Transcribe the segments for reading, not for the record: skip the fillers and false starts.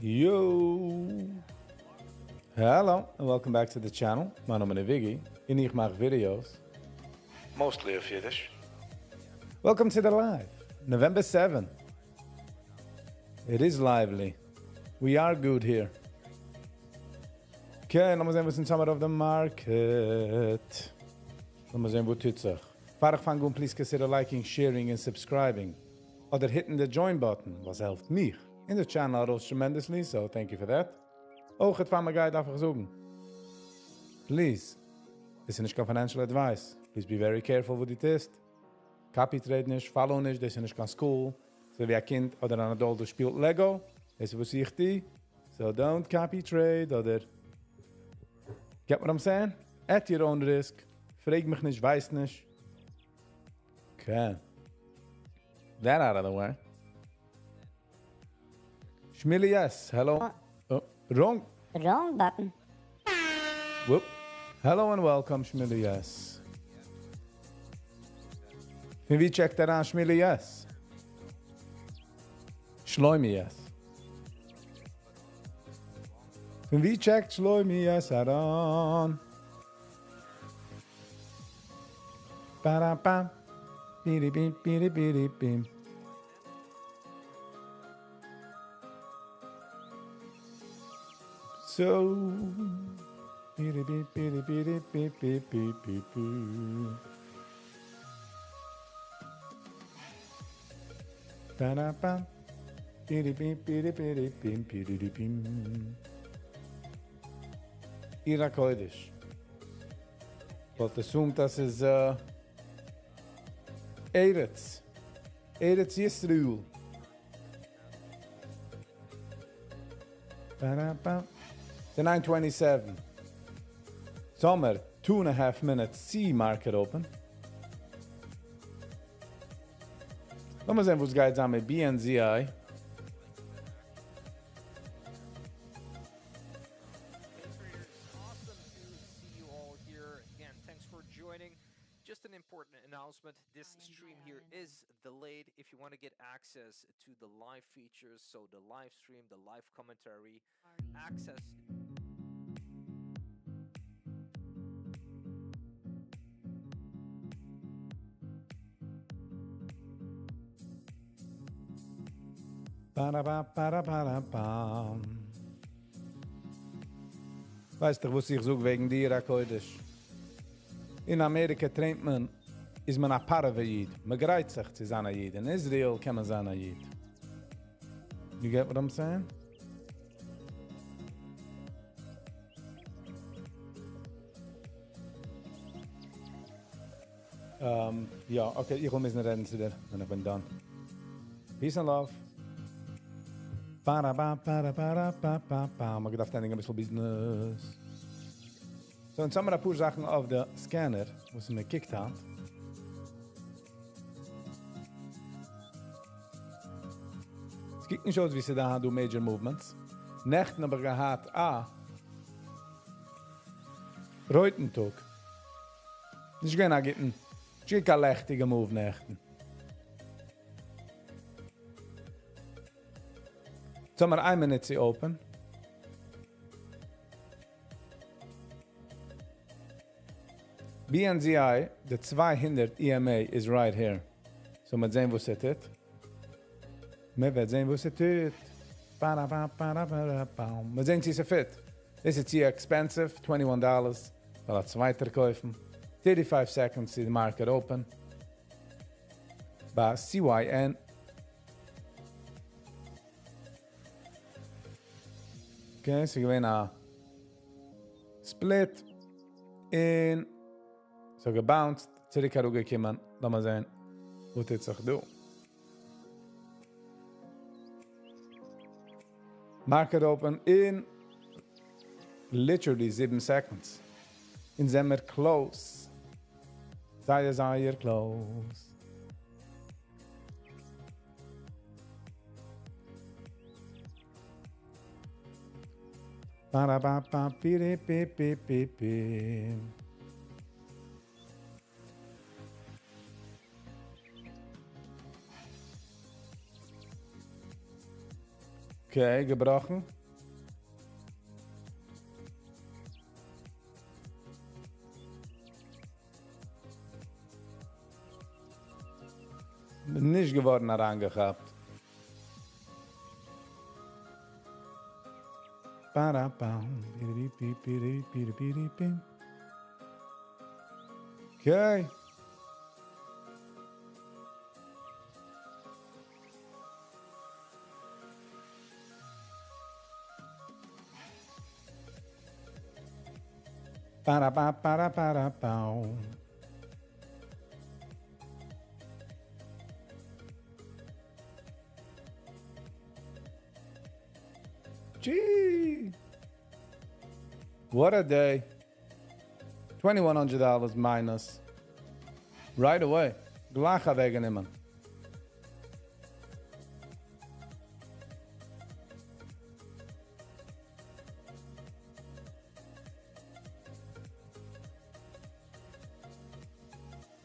Yo! Hello and welcome back to the channel. מיין נאמען איז Viggy און איך מאך videos. Mostly אויף אידיש. Welcome to the live. November 7. It is lively. We are good here. Okay, לאמיר זען וואס אונז האבן אויף די market. לאמיר זען וואס טוט זיך. פאר איך פאנג אן, please consider liking, sharing און subscribing. אדער hitting the join button, וואס העלפט מיך און די channel ארויס tremendously, so thank you for that. אויך פאר מען גייט דארף איך זאגן. Please, דאס איז נישט קיין financial advice. Please be very careful וואס דו טוסט. Copy trade נישט, follow נישט, דאס איז נישט קיין school. אזוי ווי א קינד אדער אן adult וואס שפילט Lego. דאס איז וואס איך טו. So don't copy trade אדער Get what I'm saying? At your own risk. פרעג מיך נישט, ווייס נישט. Okay. That out of the way. Shmili, yes. Hello. Oh, wrong. Wrong button. Whoop. Hello and welcome, Shmili, yes. פון וואו check ט אריין, Shmili, yes? Shloimi, yes. פון וואו check ט Shloimi, yes, אריין? Ba-da-ba. Bidi bim, bidi bidi bim. So, bidi bim, bidi bidi bim, bim, bim, bim, bim. Ba-da-ba. Bidi bim, bidi bidi bim, bidi bim. עיר הקודש. וואלט assumed דאס איז ארץ. ארץ ישראל. Ba-da-ba. The 927. Summer, 2.5 minutes צו market open. לאמיר זען, וואס גייט זיין מיט BNZI. Awesome to see you all here. Again, thanks for joining. Just an important announcement. This stream here is delayed. If you want to get access to the live features, so the live stream, the live commentary, access Ba-da-ba-ba-da-ba-da-bam. ווייסט דאך, וואס איך זאג וועגן די עיר הקודש? אין אמעריקע train ט מען, איז מען א פארעווע איד. מען גרייט זיך צו זיין א איד. אין Israel קען מען זיין א איד. You get what I'm saying? יא, okay, איך וויל מוזן רעדן צו דיר, ווען איך בין done. Peace and love. Ba-da-ba-ba-da-ba-da-ba-ba-ba. מ'האט געדארפט ענדיגן א ביסל business. So, אונז האבן מיר א פאר זאכן אויף די scanner, וואס מיר געקוקט האבן. עס קוקט נישט אויס, ווי ס'דא דא major movements. נעכטן האב איך געהאט א רויטן טאג. נישט געווען א גוטן, נישט קיין לעכטיגע move נעכטן. יעצט האבן מיר איין מינוט צו open. BNZI, the 200 EMA is right here. So מיר זען, וואס ער טוט. מיר וועט זען, וואס ער טוט. Ba-da-ba-ba-da-ba-da-ba. מיר זען, צו ס'fit. This is too expensive, $21. ווייל א צווייטער קויפן. 35 seconds to the market open. ביי CYN. Okay, ס'איז געווען א split און ס'האט גע bounced, צוריק אראפגעקומען. לאמיר זען, וואס טוט זיך דא. Market open in literally 7 seconds. אונז זעמיר close. זייער, זייער close. Ba-da-ba-ba, bi bi bi bi bi. Okay, געבראכן. נישט געווארן אריינגעכאפט. Okay. Ba-da-ba-ba-da-ba-da-bow. Gee. What a day. $2,100 minus. Right away. גלייך אוועקגענומען.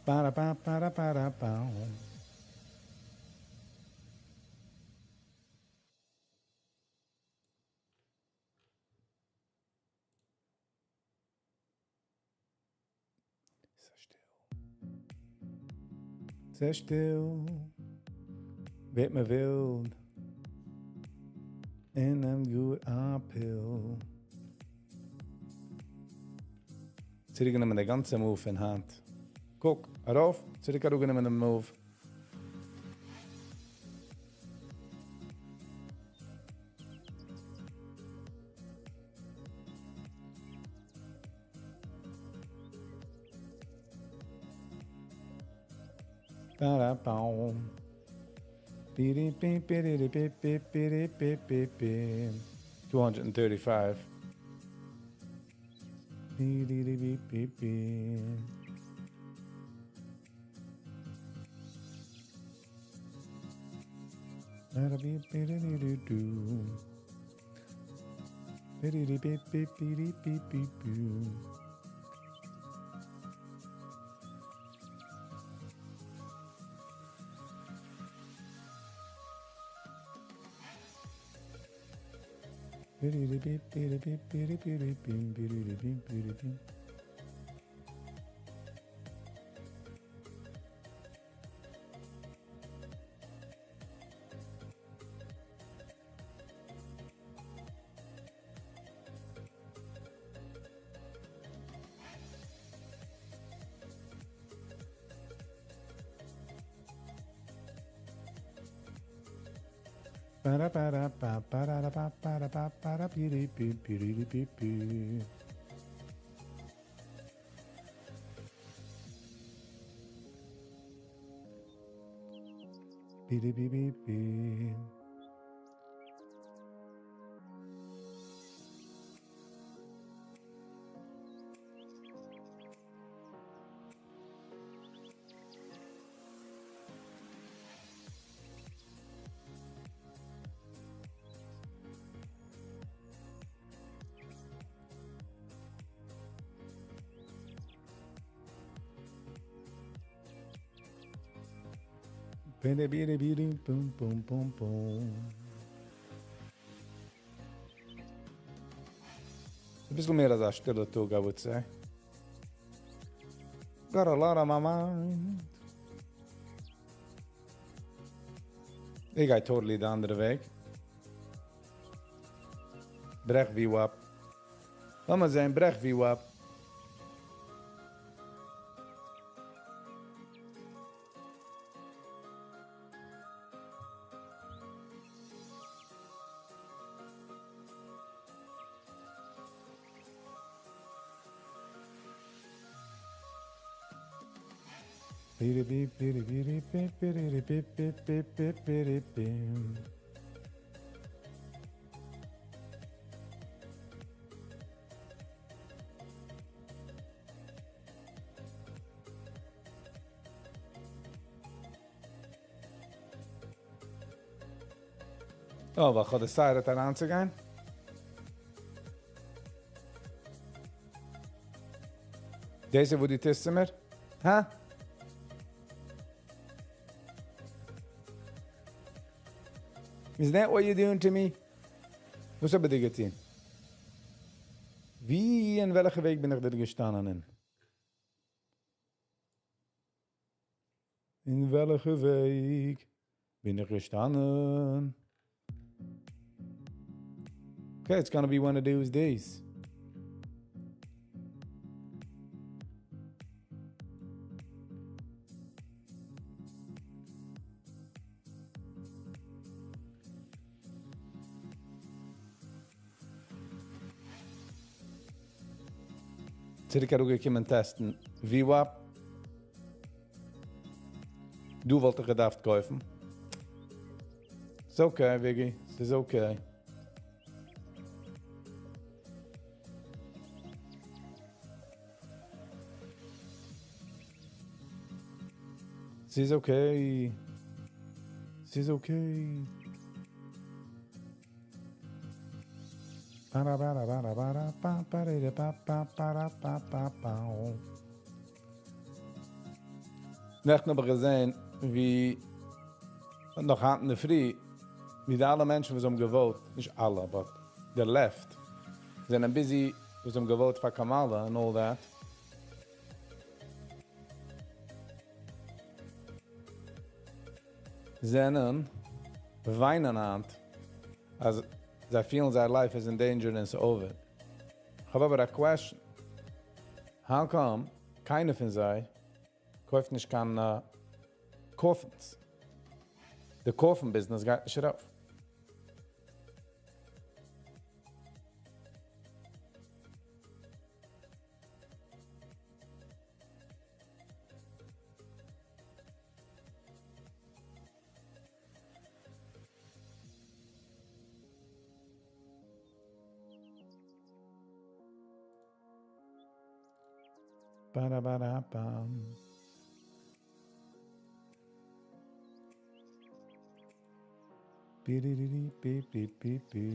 Ba-da-ba-ba-da-ba-da-bow. ס'איז שטיל. ס'איז שטיל. ווערט מיר ווילד. און נעם גאר א pill. צוריקגענומען די גאנצע move אין האנט. קוק, ארויף, צוריק אראפגענומען דעם move. Ba-da-bow. Bi-di-bi-bi-di-bi-bi-bi-bi-bi-bi. 235. Bi-di-di-bi-bi-bi. Ba-da-bi-bi-di-di-do. Bi-di-di-bi-bi-bi-di-bi-bi-bi. Bi-di-di-bi-bi-di-bi-bi-di-bi-bi-di-bi-bi-di-bi. Ba-da-ba-da-ba, ba-da-da-ba, ba-da-ba, ba-da-bi-di-bi-bi-di-bi-bi. Bi-di-bi-bi-bi. Bi-di-bi-di-bi-di, boom, boom, boom, boom. א ביסל מער אזא שטילע טאג, I would say. Got a lot on my mind. איך גיי totally די אנדערע וועג. ברעך VWAP. לאמיר זען, ברעך VWAP. Bi-di-bi-bi-di-bi-di-bi-bi-di-bi-bi-bi-bi-bi. Oh, וואס האט decided אריינצוגיין? דאס איז וואו די טוסט מיר? הא? Is that what you're doing to me? וואס האב איך דיר געטון? ווי אין וועלכע וועג בין איך דיר געשטאנען אין? אין וועלכע וועג בין איך געשטאנען? Okay, it's gonna be one of those days. צוריק אראפגעקומען טעסטן VWAP. דא וואלט איך געדארפט קויפן. It's okay, Viggy. ס'איז okay. ס'איז okay. ס'איז okay. נעכטן האב איך געזען ווי נאך היינט אינדערפרי ווי די אלע מענטשן וואס האבן געוואוט, נישט אלע, but the left, זענען busy וואס האבן געוואוט פאר Kamala and all that. זענען וויינען היינט אז זיי פילן זייער life איז in danger און ס'איז over. איך האב אבער א question. How come קיינער פון זיי קויפט נישט קיין coffins? די coffin business גייט נישט ארויף. Ba-da-ba-da-bam. Bi-di-di-di-bi-bi-bi-bi.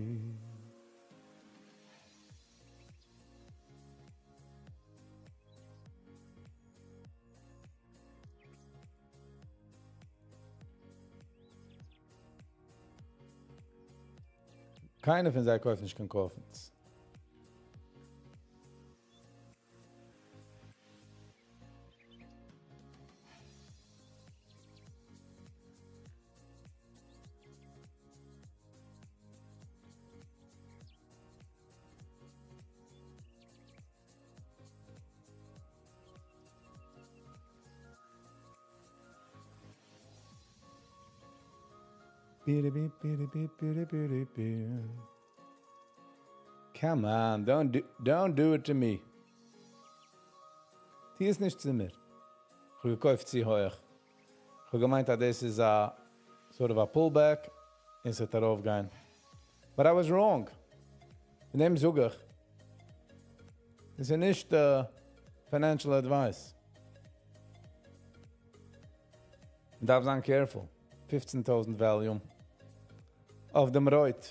קיינער פון זיי קויפט נישט קיין coffins. Bi-di-bi-bi-di-bi-bi-di-bi-di-bi. Come on, don't do it to me. טו עס נישט צו מיר. איך האב געקויפט צו הויך. איך האב געמיינט אז דאס איז א sort of a pullback און ס'וועט ארויפגיין. But I was wrong. פון דעם זאג איך, דאס איז נישט financial advice. מען דארף זיין careful. 15,000 volume אויף דעם רויט.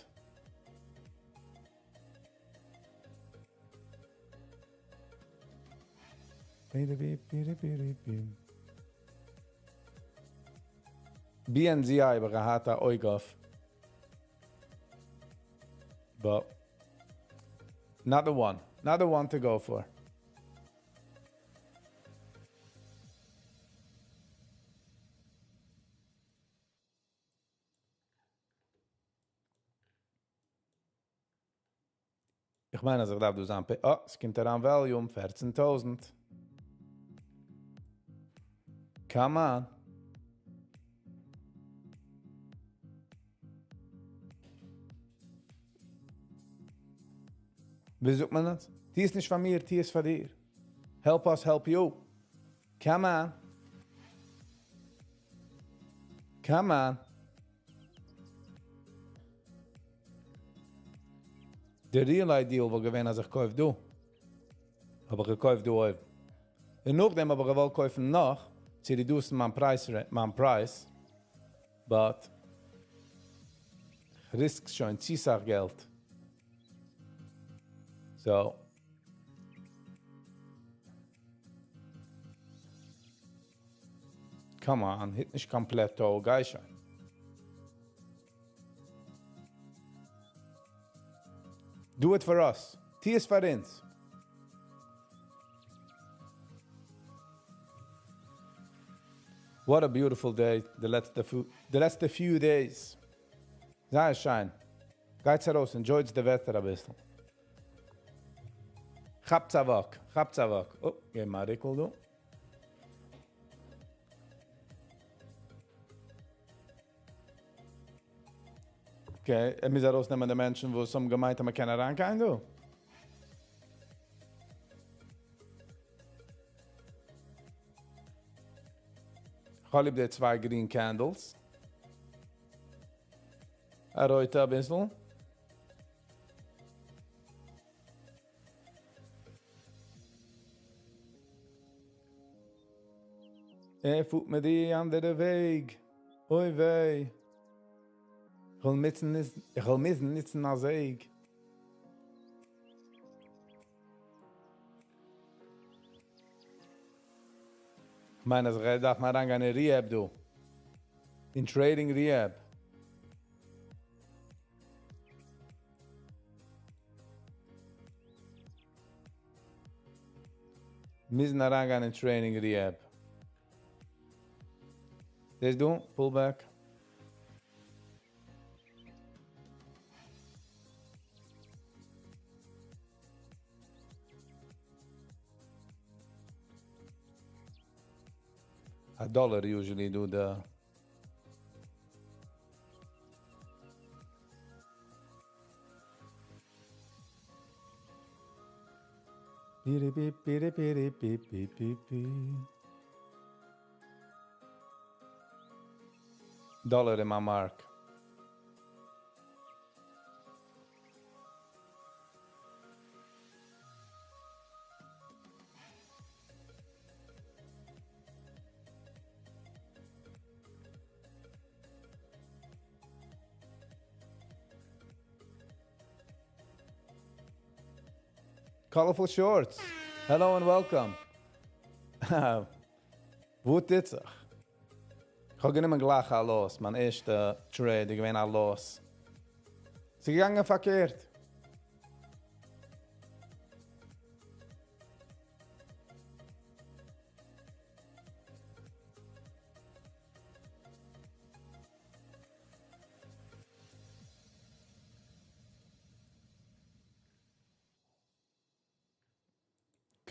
BNZI האב איך געהאט א אויג אויף. But not the one. Not the one to go for. איך מיין אז איך דארף דא זיין. Oh, עס קומט אריין volume, 14,000. Come on. ווי זאגט מען דאס? טו עס נישט פאר מיר, טו עס פאר דיר. Help us help you. Come on. Come on. The real ideal וואלט געווען אז איך קויף דא. האב איך געקויפט דא אויבן. און נאכדעם האב איך געוואלט קויפן נאך, צו reduce ן מיין price, מיין price. But risk שוין צו סאך געלט. So come on, hit נישט קיין plateau, גיי שוין. Do it for us. טו עס פאר אונז. What a beautiful day, די לעצטע few days. זייער שיין. גייטס ארויס, enjoy די וועטער א ביסל. כאפטס א walk, כאפטס א walk. Oh, גיי מיר א ריקל דא. Okay, ער מוז ארויסנעמען די מענטשן, וואס האבן געמיינט, אז מען קען אריינגיין דא. איך האב ליב די צוויי green candles. א רויטע א ביסל. ער פארט מיט די אנדערע וועג. אוי וויי. איך וועל מוזן נוצן א זעג. איך מיין, אז איך דארף מאל אריינגיין אין rehab דא. אין trading rehab. מוזן אריינגיין אין training rehab. דאס דא, pullback. A dollar usually do the Beep, beep, beep, beep, beep, beep, beep, beep. Dollar in my mark. Colorful shorts. Hello and welcome. וואו טוט זיך? איך האב גענומען גלייך א loss. מיין ערשטע trade, איך געווען א loss. ס'איז געגאנגען פארקערט.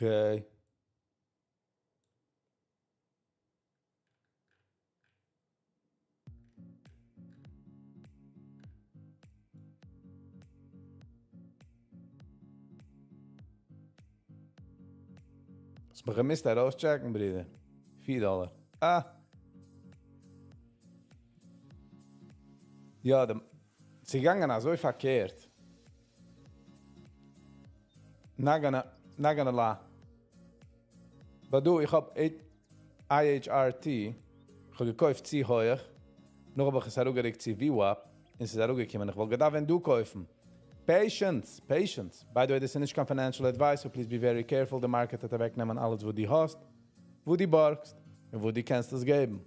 Okay. האסט מיך געמוזט ארויסטשעקן, ברודער. 4 דאלאר. אה. יא, ס'איז געגאנגען אזוי פארקערט. Not gonna lie. But דו, איך האב IHRT, איך האב געקויפט צו הויך, נאך האב איך עס אראפגעריקט צו VWAP, און ס'איז אראפגעקומען. איך וואלט געדארפט ווען דא קויפן. Patience, patience. By the way, דאס איז נישט קיין financial advice, so please be very careful. The market וועט אוועקנעמען אלעס, וואס דו האסט, וואו דו בארגסט און וואו דו קענסט עס געבן.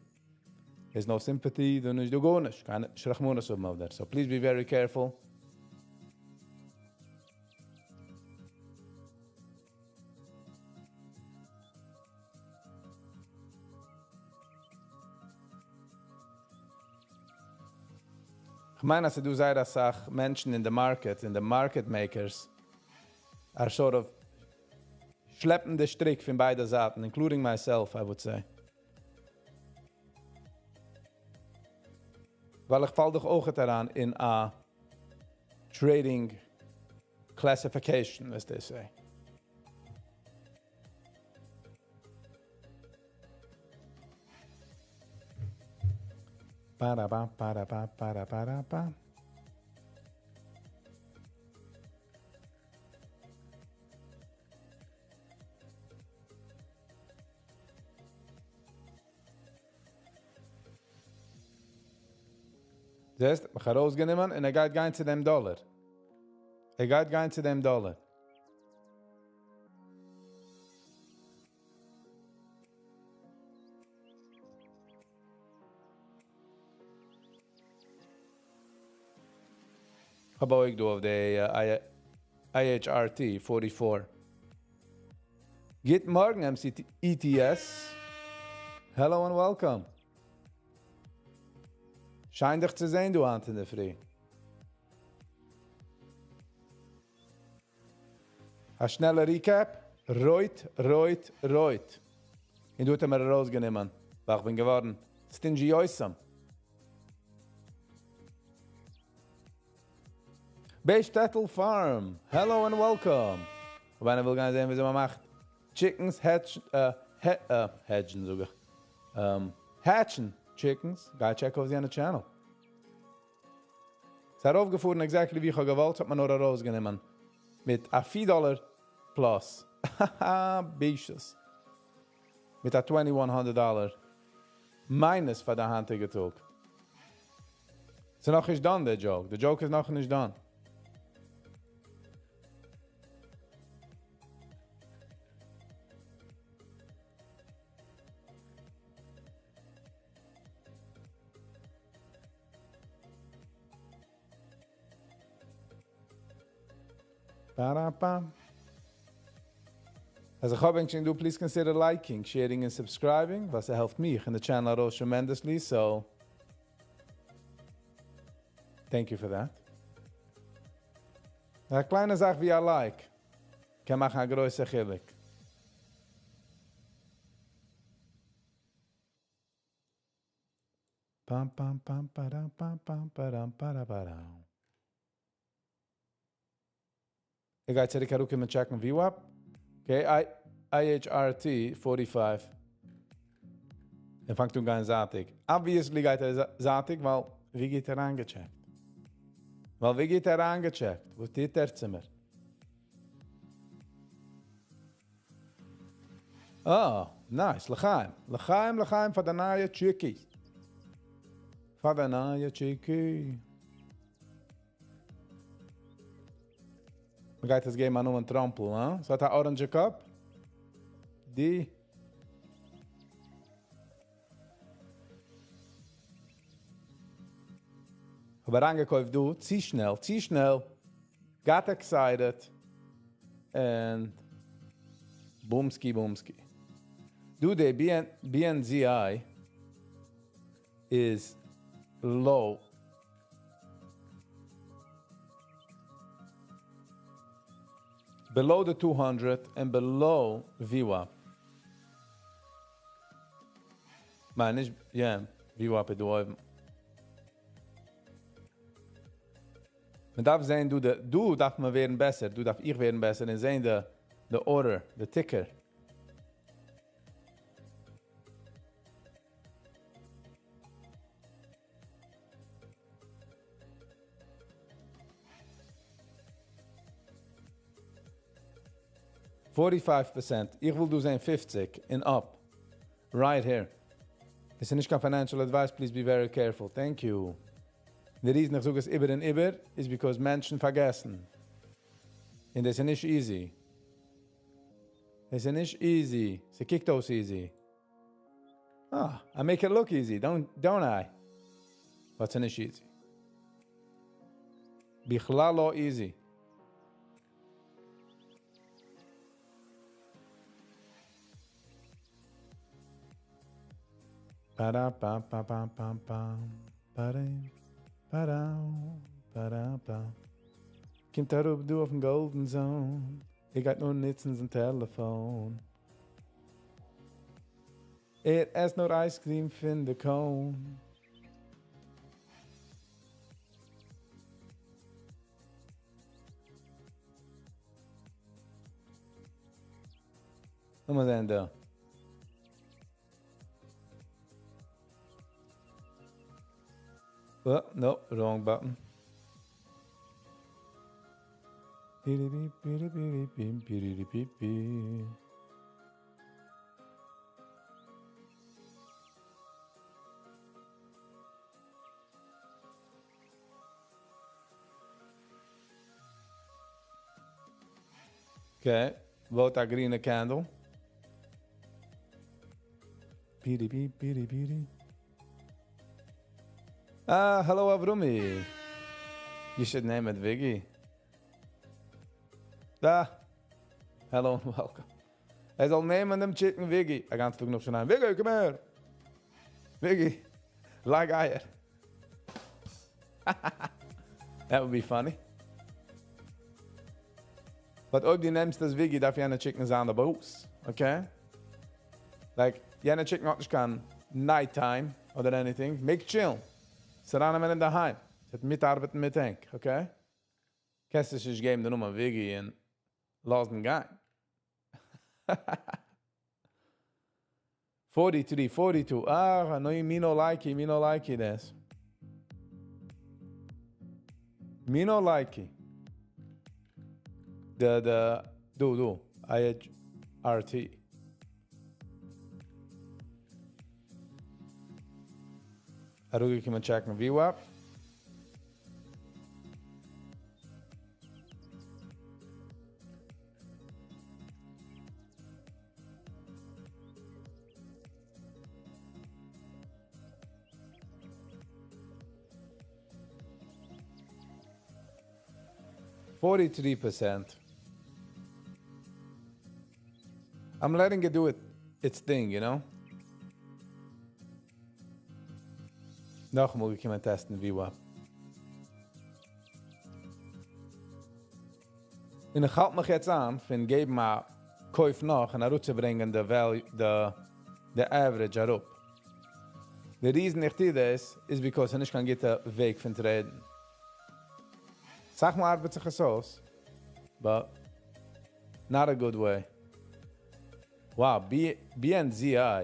There's no sympathy, דא נישט דא גארנישט. קיין רחמנות האבן אויף דיר. So please be very careful. איך מיין, אז דא זייער א סאך מענטשן אין the market, אין the market makers, are sort of שלעפן די שטריק פון ביידע זייטן, including myself, I would say. ווייל איך פאל דאך אויך אריין אין א trading classification, as they say. Ba-da-ba, ba-da-ba, ba-da-ba-da-ba. זעסט, איך האב ארויסגענומען און ער גייט גיין צו דעם דאלאר. ער גייט גיין צו דעם דאלאר. האב אויך דא אויף די IHRT 44. גוט מארגן MCETS. Hello and welcome. שיין דיך צו זען דא היינט אינדערפרי. א שנעלע recap, רויט, רויט, רויט. און דא האט ער מיר ארויסגענומען, ווייל איך בין געווארן stingy אויסעם. Beistettel Farm, hello and welcome. אויב איינער וויל גיין זען וויאזוי מען מאכט chickens hatch, hedgen זאג איך, hatchן chickens, גיי check אויס יענע channel. ס'איז ארויפגעפארן exactly ווי איך האב געוואלט, ס'האט מיר נאר ארויסגענומען מיט א 4 דאלער plus. בושות. מיט א 2100 דאלער minus פאר די היינטיגע טאג. ס'איז נאכנישט done, די joke. די joke איז נאכנישט done. Ba-da-ba. אז איך האב ענק שוין דא, please consider liking, sharing און subscribing, וואס העלפט מיך און די channel ארויס tremendously, so thank you for that. א קליינע זאך ווי א like קען מאכן א גרויסע חילוק. פאם פאם פאם פאראם פאם פאם פאראם פארא פאראם. איך גיי צוריק אראפקומען checkן VWAP. Okay, I, IHRT 45. ער פאנגט אן גיין זייטיג. Obviously גייט ער זייטיג, ווייל ווי גייט ער אריינגעטשעקט? ווייל ווי גייט ער אריינגעטשעקט? וואס טוט ער צו מיר? Ah, nice. לחיים. לחיים, לחיים פאר די נייע chickie. פאר די נייע chickie. מען גייט עס געבן א נאמען טראמפל, הא? ס'האט א orange קאפ. די. האב אריינגעקויפט דא, צו שנעל, צו שנעל. Got excited. And boomski, boomski. דא, די BN, BNZI is low. Below the 200 and below VWAP. מיין נישט, yeah, VWAP איז דא אויבן. מען דארף זען, דא, דא דארף מען ווערן בעסער, דא דארף איך ווערן בעסער און זען די order, the ticker. 45%. איך וויל דא זען 50 and up. Right here. עס איז נישט קיין financial advice, please be very careful. Thank you. די reason איך זאג עס איבער און איבער איז because מענטשן פארגעסן. און דאס איז נישט easy. דאס איז נישט easy. ס'קוקט אויס easy. Ah, I make it look easy, don't I? But ס'איז נישט easy. בכלל לא easy. Ba pa pa pa pa pa pa pa pa pa. קומט אראפ דא אויפן golden zone. ער גייט נאר נוצן זיין טעלעפאן. ער עסט נאר ice cream פון די cone. לאמיר זען דא. Oh, no, wrong button. Beep, beep, beep, beep, beep, beep, beep. Okay, בויט א גרינע candle. Beep, beep, beep, beep. Ah, hello Avrumi. You should name it Viggy. דא. Hello and welcome. ער זאל נעמען דעם chicken Wiggy. א גאנצן טאג נאכשרייען, Wiggy, קום הער. Wiggy, לייג אייער. That would be funny. But אויב דו נעמסט דאס Wiggy, דארף יענע chicken זיין דער boss. Okay? Like, יענע chicken האט נישט קיין night time אדער anything. מעג chill. ס'ארייננעמען אין דער היים. ס'וועט מיטארבעטן מיט ענק, okay? קענסט עס נישט געבן די נאמען Wiggy און לאזן גיין. 43, 42. Ah, no, me no likey, me no likey דאס. Me no likey. The, the, דו, דו, IHRT. אראפגעקומען check ן VWAP. 43%. I'm letting it do it its thing, you know? נאכאמאל געקומען test ן VWAP. און איך האלט מיך יעצט איין פון געבן א קויף נאך און אראפצוברענגען די value, the average אראפ. The reason איך טו דאס איז because ס'איז נישט קיין גוטע וועג פון trade ן. אסאך מאל ארבעט זיך עס אויס, but not a good way. Wow, BNZI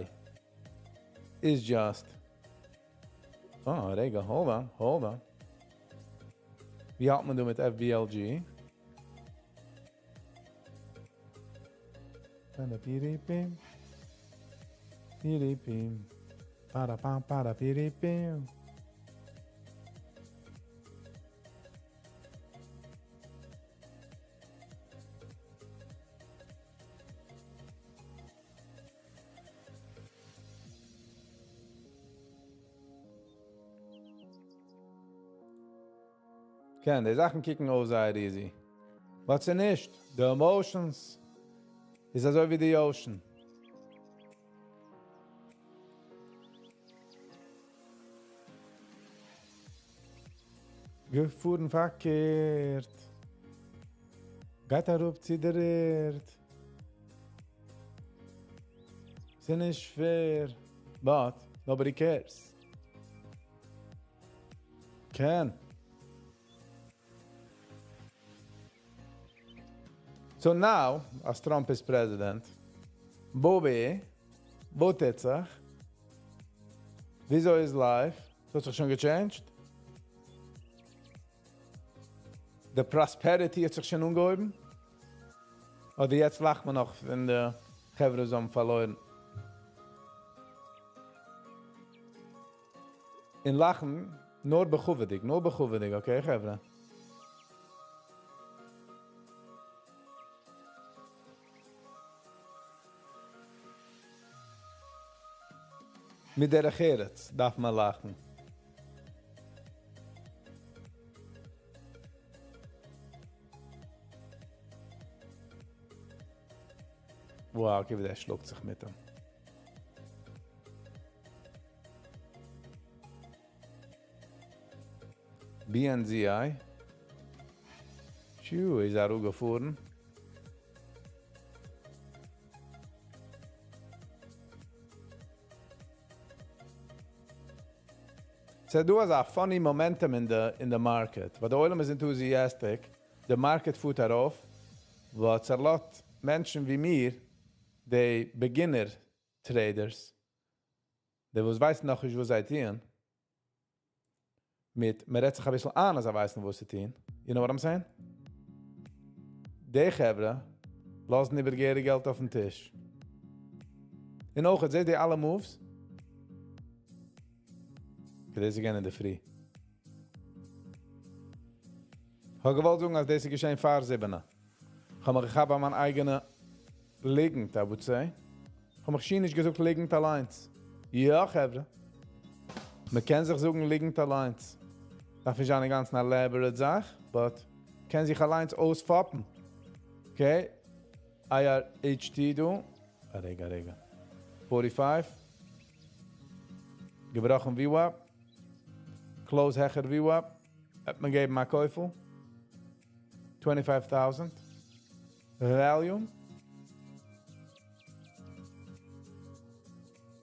is just. Oh, רגע, hold on, hold on. ווי האלט מען דא מיט FBLG? פאראפיריפים. פיריפים. פאראפאם פאראפיריפים. כן, די זאכן קוקן אויס זייער easy. But ס'איז נישט. The emotions איז אזוי ווי די ocean. געפארן פארקערט. גייט אראפ צו דער ערד. ס'איז נישט fair. But nobody cares. כן. So now, as Trump is president, Bobby, וואו טוט זיך? וויאזוי איז life? ס'האט זיך שוין גע change ט? The prosperity האט זיך שוין אנגעהויבן? אדער יעצט לאכט מען נאך פון די חברה וואס האבן פארלוירן? און לאכן נאר בכבוד'יג, נאר בכבוד'יג, okay, חברה? מיט דרך ארץ דארף מען לאכן. Wow, okay, ווי דער שלאגט זיך מיט אים. BNZI. Phew, איז אראפגעפארן. So דא איז א funny momentum in the market. ווייל דער עולם איז enthusiastic. The market פארט ארויף. But a lot מענטשן ווי מיר, די beginner traders, די וואס ווייסן נאך נישט וואס זיי טוען, מיט, מען רעדט זיך א ביסל איין, אז זיי ווייסן וואס צו טון. You know what I'm saying? די חברה לאזן איבער געהעריג געלט אויפן טיש. און אויך, זעט איר אלע moves? Okay, דאס איז again אין די פרי. איך האב געוואלט זאגן, אז דאס איז געשען פאר 7. איך האב מיך געכאפט ביי מיין אייגענע ליגנט, I would say. איך האב מיך שוין נישט געזאגט ליגנט אליינס. יא, חברה. מען קען זיך זאגן ליגנט אליינס. דארף נישט זיין א גאנץ elaborate זאך, but קען זיך אליינס אויספאפן. Okay, IRHT דא. א רגע, א רגע. 45. געבראכן VWAP. Close העכער VWAP. האט מען געגעבן א קויפל. 25,000. Volume.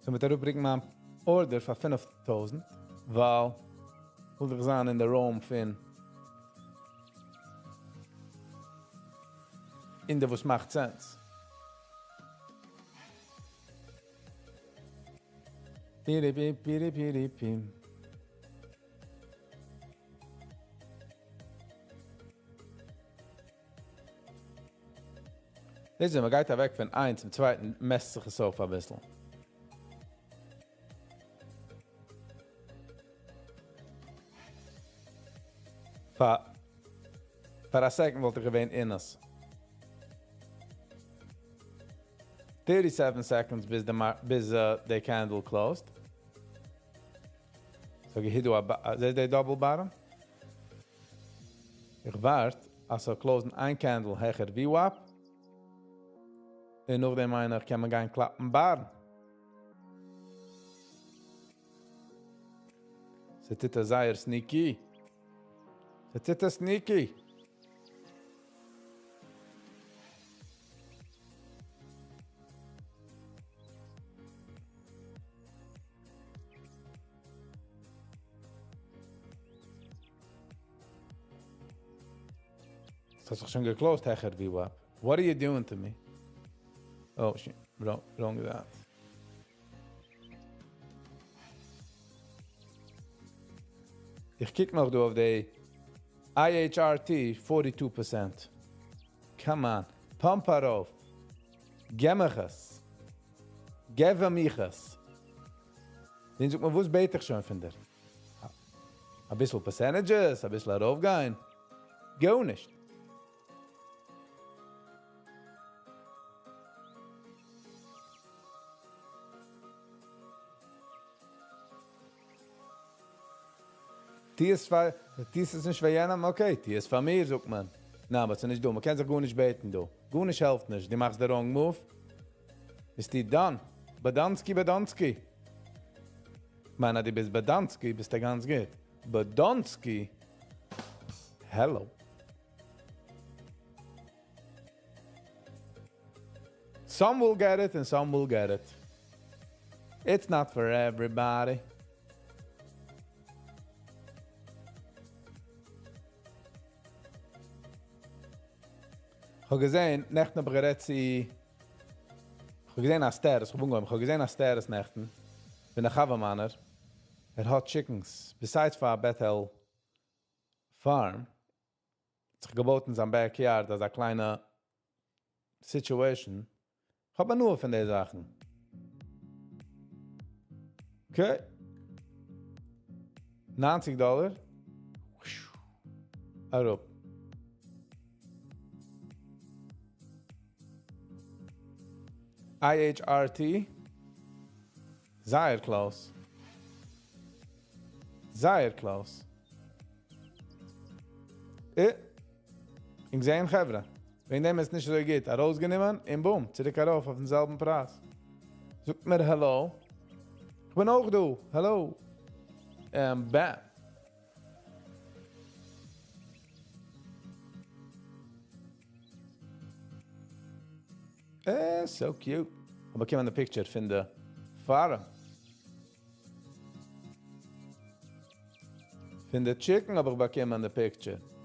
So מיט אראפברענגען מיין order פאר 5,000, ווייל וויל איך זיין אין די realm פון אין די וואס מאכט sense. פירי פי פירי פירי פי. זעהסט, מען גייט אוועק פון איינס צום צווייטן, מעסט זיך עס אויף א ביסל. פאר א second וואלט איך געווען אין עס. 37 seconds ביז the candle closed. So איך דא א זעהט די double bottom? איך ווארט, אז ס'זאל close ן איין candle העכער VWAP. און נאכדעם מיין איך קען מען גיין קלאפן בארן. ס'טוט א זייער sneaky. ס'טוט א sneaky. ס'האט זיך שוין גע closed העכער VWAP. What are you doing to me? Oh, shit. Wrong, wrong that. איך קוק נאך דא אויף די IHRT 42%. Come on. Pump ארויף. גיב מיך עס. גיב מיך עס. דען זאגט מען, וואס בעט איך שוין פון דיר? א ביסל percentages, א ביסל ארויפגיין. גארנישט. טו עס פאר, טו עס נישט פאר יענעם, okay, טו עס פאר מיר, זאגט מען. ניין, אבער ס'איז נישט דא, מען קען זיך גארנישט בעטן דא. גארנישט העלפט נישט, דו מאכסט the wrong move. ביסטו done. באדאנסקי, באדאנסקי. מיין, אז דו ביסט באדאנסקי, ביסטו גאנץ גוט. באדאנסקי. Hello. Some will get it and some will get it. It's not for everybody. איך האב געזען, נעכטן האב איך גערעדט צו... איך האב געזען א status, איך האב אנגעהויבן, איך האב געזען א status נעכטן, פון א חבר מיינער, ער האט chickens, besides פאר Bethel Farm, האט זיך געבויט אין זיין backyard, אזא קליינע situation. איך האב הנאה פון די זאכן. Okay. 90 דאלאר. אראפ. IHRT. זייער close. זייער close. איך זעה, חברה. וועגן דעם איז נישט אזוי גוט. ארויסגענומען און boom, צוריק ארויף אויף דעם זעלבן פרייז. זאגט מיר hello. איך בין אויך דא. Hello. And bam. So cute. איך באקום די picture פון די farm. פון די chicken האב איך באקומען די picture.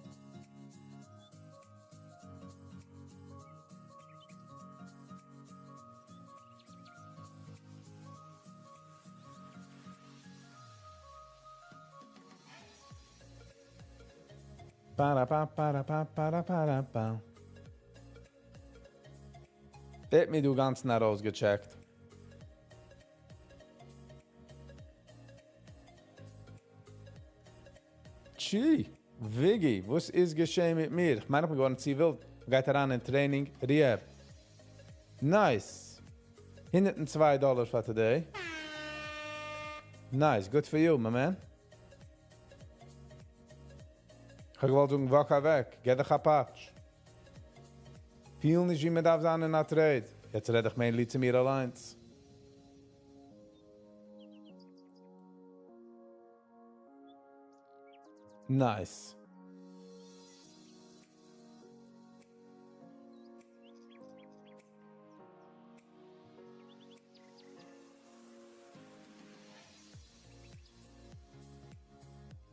Para pa para pa para para pa. דער האט מיר דא גאנץ נאר אויסגעטשעקט. טשי, וויגי, וואס איז געשען מיט מיר? איך מיין, איך בין געווארן צו ווילד. גייט אריין אין training, rehab. Nice. 102 דאלאר for today. Nice, good for you, my man. איך האב געוואלט זאגן, walk אוועק, גיב דיך א פאטש. פיל נישט ווי מען דארף זיין אין א trade. יעצט רעד איך mainly צו מיר אליינס. Nice.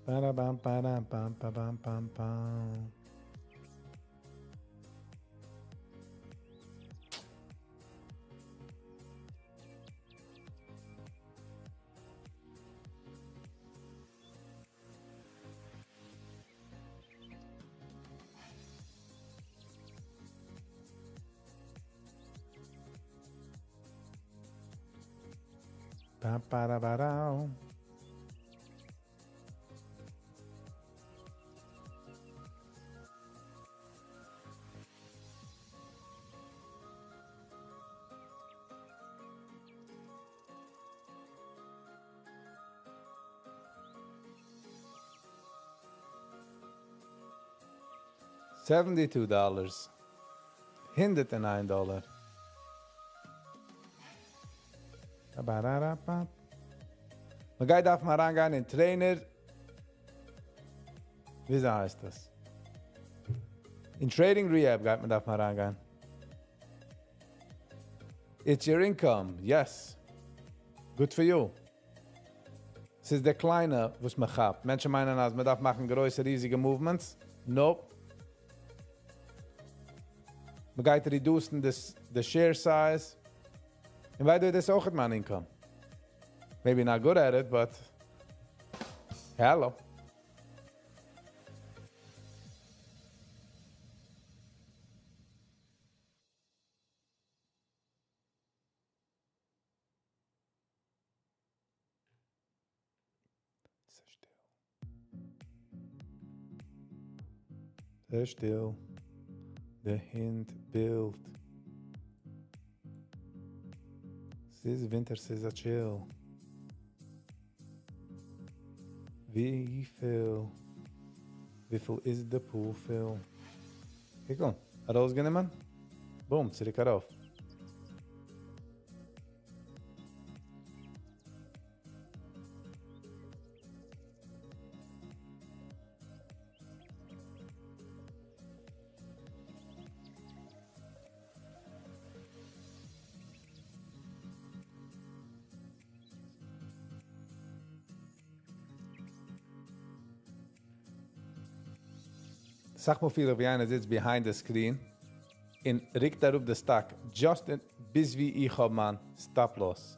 Ba-da-bam, ba-dam, bam, ba-bam, bam, bam. Ba, ba, da, ba, da. $72. $109. Ba-ba-da-da-ba. מען גייט דארף מען אריינגיין אין trainer. ווי הייסט דאס? אין Trading Rehab גייט מען דארף מען אריינגיין. It's your income, yes. Good for you. ס'איז דער קליינע, וואס מען כאפט. מענטשן מיינען, אז מען דארף מאכן גרויסע, ריזיגע movements. Nope. מען גייט reducen this, the share size. און by the way, דאס איז אויך מיין income. Maybe not good at it, but hello. ס'איז שטיל. ס'איז שטיל. דער הונט בילט. ס'איז ווינטער, ס'איז א chill. וויפיל, וויפיל איז די pool fill? קוק אן, ארויסגענומען. Boom, צוריק ארויף. זאג מאל פיל איך ווי איינער זיצט behind the screen און רוקט אראפ די stock just אין, ביז ווי איך האב מיין stop loss.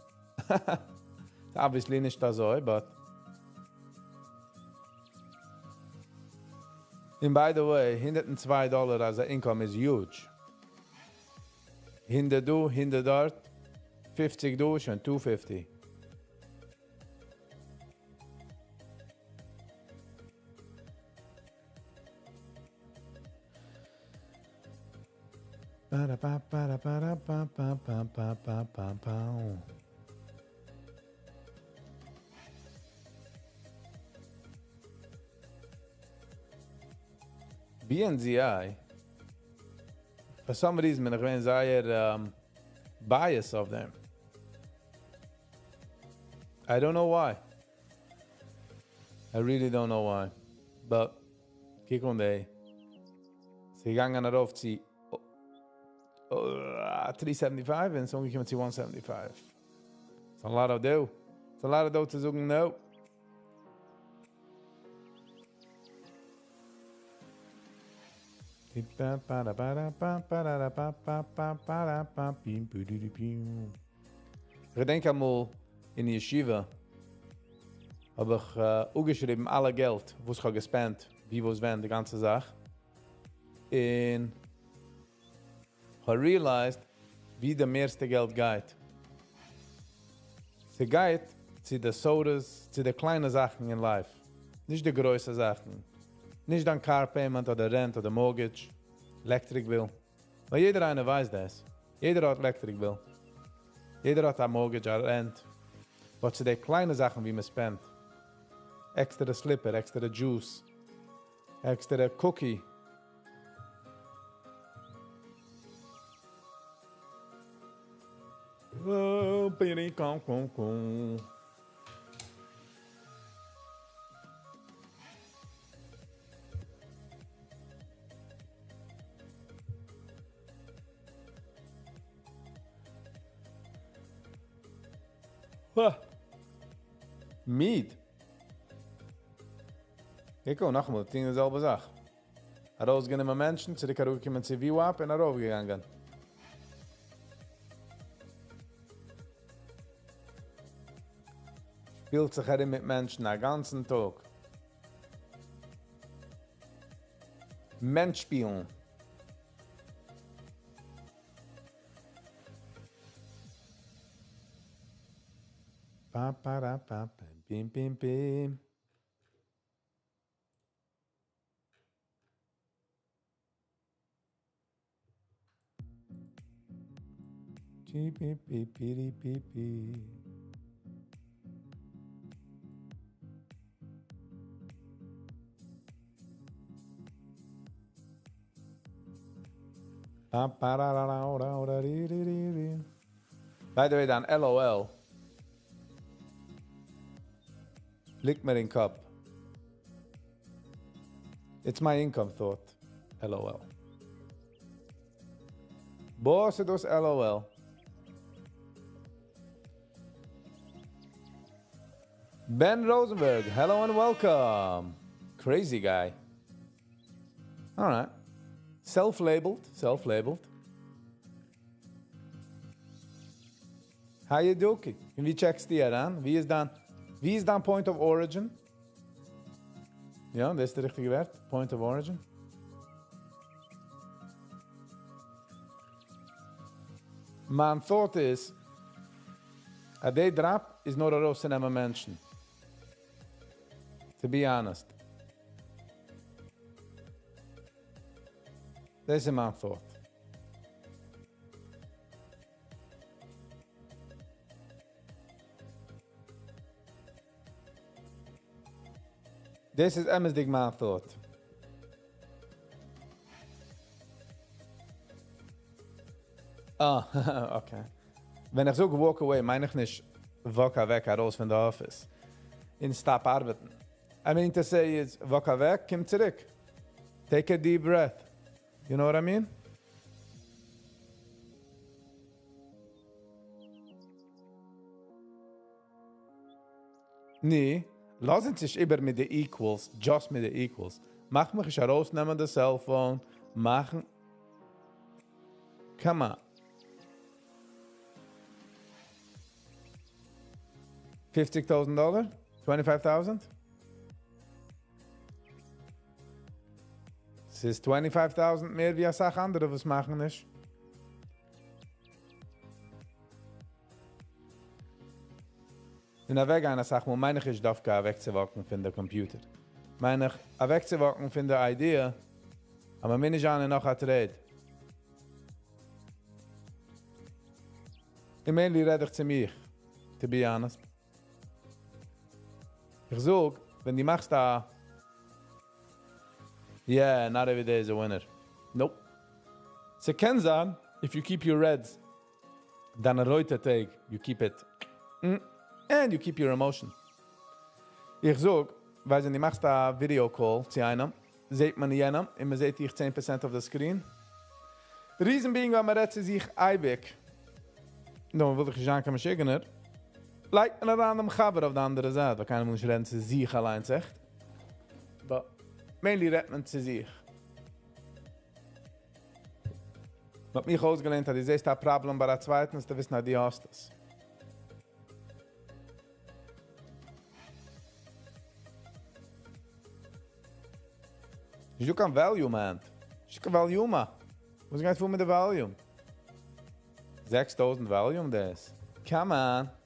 Obviously נישט אזוי, but And by the way, $102 as an income is huge. 100 דא, 100 דארט, 50 דא, שוין 250. Ba-da-ba-ba-da-ba-da-ba-ba-ba-ba-ba-ba-ba. BNZI, for some reason בין איך געווען זייער biased of them. I don't know why. I really don't know why. But קוק אן די. ס'איז געגאנגען ארויף צו 375 און ס'איז אנגעקומען צו 175. It's a lot of dough. It's a lot of dough צו זאגן no. איך געדענק אמאל אין ישיבה האב איך אויפגעשריבן אלע געלט, וואס איך האב גע spent, ווי, וואס, ווען, די גאנצע זאך. און איך האב realized, ווי די מערסטע געלט גייט. ס'גייט צו די sodas, צו די קליינע זאכן אין life. נישט די גרויסע זאכן. נישט דיין car payment אדער rent אדער mortgage, electric bill. ווייל יעדער איינער ווייסט דאס. יעדער האט electric bill. יעדער האט א mortgage, א rent. But צו די קליינע זאכן ווי מען spend. עקסטערע slipper, עקסטערע juice, עקסטערע cookie. מיד. איך קום נאכאמאל טון די זעלבע זאך. ארויסגענומען מענטשן, צוריק אראפגעקומען צו VWAP און ארויפגעגאנגען. שפילט זיך ארום מיט מענטשן א גאנצן טאג. מענטש שפילן. פא פא רא פא פם פים פים פים. טי פי פי פי פי פי. Pa pa ra ra ra ra ra ri ri ri ri. By the way, דיין LOL ליגט מיר אין קאפ. It's my income thought. LOL. וואס איז דאס LOL? Ben Rosenberg, hello and welcome. Crazy guy. All right. Self-labeled, self-labeled. How you doing? ווי check סטו אריין? ווי איז דיין, ווי איז דיין point of origin? יא, דאס איז די ריכטיגע ווארט. Point of origin. מיין thought איז, אז די drop איז נאר ארויסצונעמען מענטשן. To be honest. דאס איז מיין thought. דאס איז אמת'דיג מיין thought. אה, okay. ווען איך זאג walk away, מיין איך נישט walk אוועק ארויס פון די office. און stop ארבעטן. I mean to say is, walk אוועק, קום צוריק. Take a deep breath. You know what I mean? נע, לאז אונז נישט איבער מיט די equals, just מיט די equals. מאך מיך נישט ארויסנעמען די cell phone, מאכן... Come on. 50,000 dollar? 25,000? ס'איז 25,000 מער ווי א סאך אנדערע וואס מאכן נישט. און אוועקגיין א סאך מאל מיין איך נישט דווקא אוועקצו walk ן פון די computer. מיין איך אוועקצו walk ן פון די idea, אבער מיר נישט אן נאך א trade. און mainly רעד איך צו מיר, to be honest. איך זאג, ווען דו מאכסט א... Yeah, not every day is a winner. Nope. ס'קען זיין, if you keep your reds, דיינע רויטע טעג, you keep it. And you keep your emotion. איך זאג, ווייל ווען דו מאכסט א video call צו איינעם, זעט מען יענעם, און מען זעט דיך 10% of the screen. The reason being, ווייל מען רעדט צו זיך אייביג. נו, מען וויל דאך נישט זיין קיין משוגענער. לייגט מען אריין דעם חבר אויף די אנדערע זייט, ווייל קיינער וויל נישט רעדן צו זיך אליין, עכט. But mainly רעדט מען צו זיך. מ'האט מיך אויסגעלערנט, אז דו זעסט א problem ביי א צווייטן, זאלסטו וויסן, אז דו האסט עס. נישטא קיין volume היינט. נישטא קיין volume. וואס גייט פאר מיט די volume? 6000 volume דאס. Come on.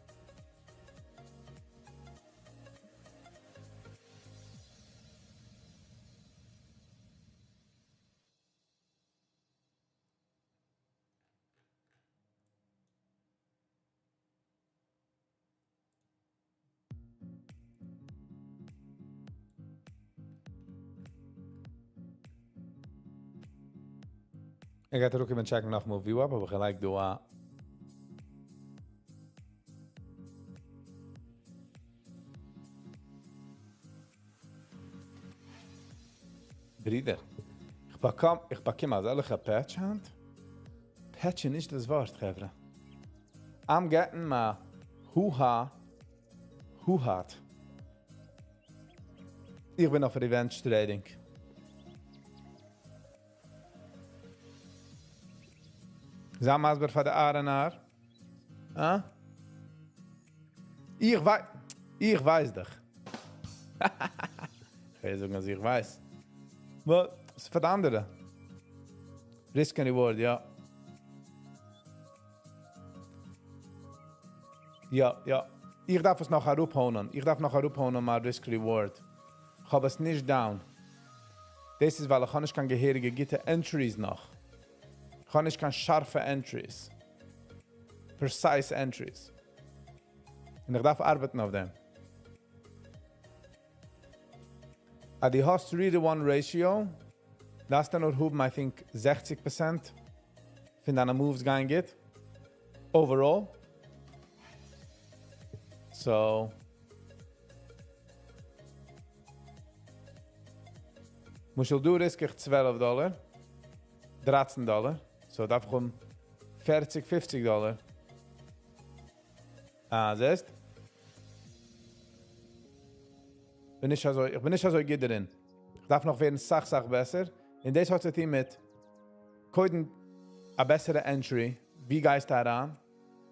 איך גיי צוריק check ן נאכאמאל VWAP, אבער איך לייג דא א ברידער, איך באקום, איך באקום אזעלכע פעטש היינט. פעטש איז נישט דאס ווארט, חברה. I'm getting my hoo-ha, hoo-hat. איך בין אויף revenge trading. זיי מסביר פאר די R&R. אה? איך ווייס, איך ווייס דאך. איך וועל זאגן אז איך ווייס. But, ס'איז פאר די אנדערע. Risk and reward, יא. יא, יא. איך דארף עס נאך אראפהאנען. איך דארף נאך אראפהאנען מיין risk reward. איך האב עס נישט down. דאס איז, ווייל איך האב נישט קיין געהעריגע גוטע entries נאך. איך האב נישט קיין שארפע entries. Precise entries. און איך דארף ארבעטן אויף דעם. אז דו האסט 3 to 1 ratio, דארפסטו נאר האבן, I think, 60% פון דיינע moves גייען גוט. Overall. So, למשל דא risk איך 12 דאלאר, 13 דאלאר, so דארף איך האבן 40, 50 דאלאר. אה, זעסט? בין נישט אזוי, איך בין נישט אזוי גוט דערין. איך דארף נאך ווערן סאך, סאך בעסער. און דאס האט צו טון מיט קודם א בעסערע entry, ווי גייסטו אריין?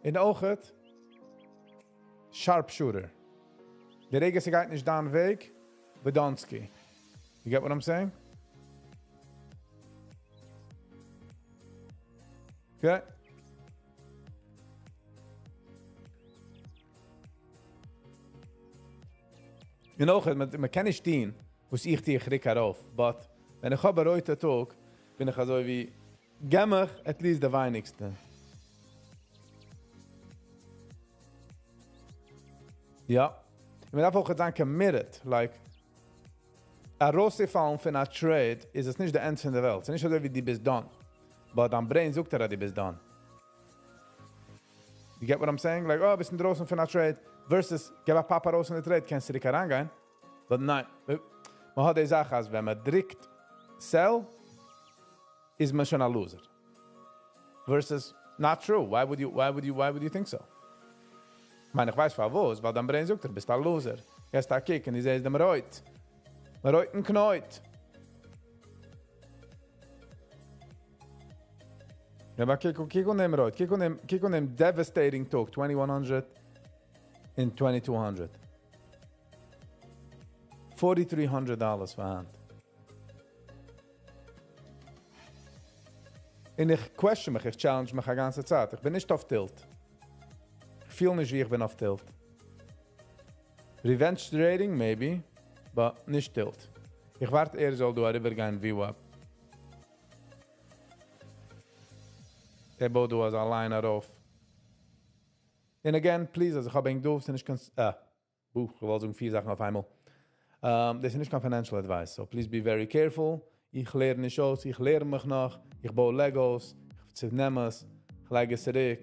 און אויכעט sharp shooter. די רגע ס'גייט נישט דיין וועג, בדאנסקי. You get what I'm saying? Okay. און אויך, מען קען נישט טון, וואס איך טו, איך ריק ארויף. But, ווען איך האב א רויטע טאג, בין איך אזוי ווי, געב מיך at least די ווייניגסטע. יא. און מען דארף אויך זיין committed, like, ארויסצופאלן פון א trade איז עס נישט די end פון די וועלט. ס'איז נישט אזוי ווי דו ביסט done. But דיין brain זאגט דיר, אז דו ביסט done. You get what I'm saying? Like, oh, ביסט אינדרויסן פון א trade versus געב א pop ארויס אין די trade, קענסט צוריק אריינגיין. But ניין, מען האט די זאך, אז ווען מען דריקט sell, איז מען שוין א loser. Versus not true. Why would you think so? איך מיין, איך ווייס פארוואס, ווייל דיין brain זאגט, דו ביסט א loser. געסט א קוק און דו זעסט דעם רויט. רויטן קנויט. יא, אבער קוק, קוק אן דעם רויט, קוק אן דעם devastating טאג, 2100 און 2200. $4,300 פאר היינט. און איך question מיך, איך challenge מיך א גאנצע צייט. איך בין נישט אויף tilt. איך פיל נישט, ווי איך בין אויף tilt. Revenge trading, maybe, but נישט tilt. איך ווארט, ער זאל דא אריבערגיין VWAP. ער בויט דא אזא line ארויף. And again, please, אז איך האב ענק דא, ס'איז נישט קיין, אה, בו, איך וואלט זאגן פיר זאכן אויף איינמאל. דאס איז נישט קיין financial advice, so please be very careful. איך לערן נישט אויס, איך לערן מיך נאך, איך בוי Legos, איך צונעם עס, איך לייג עס צוריק.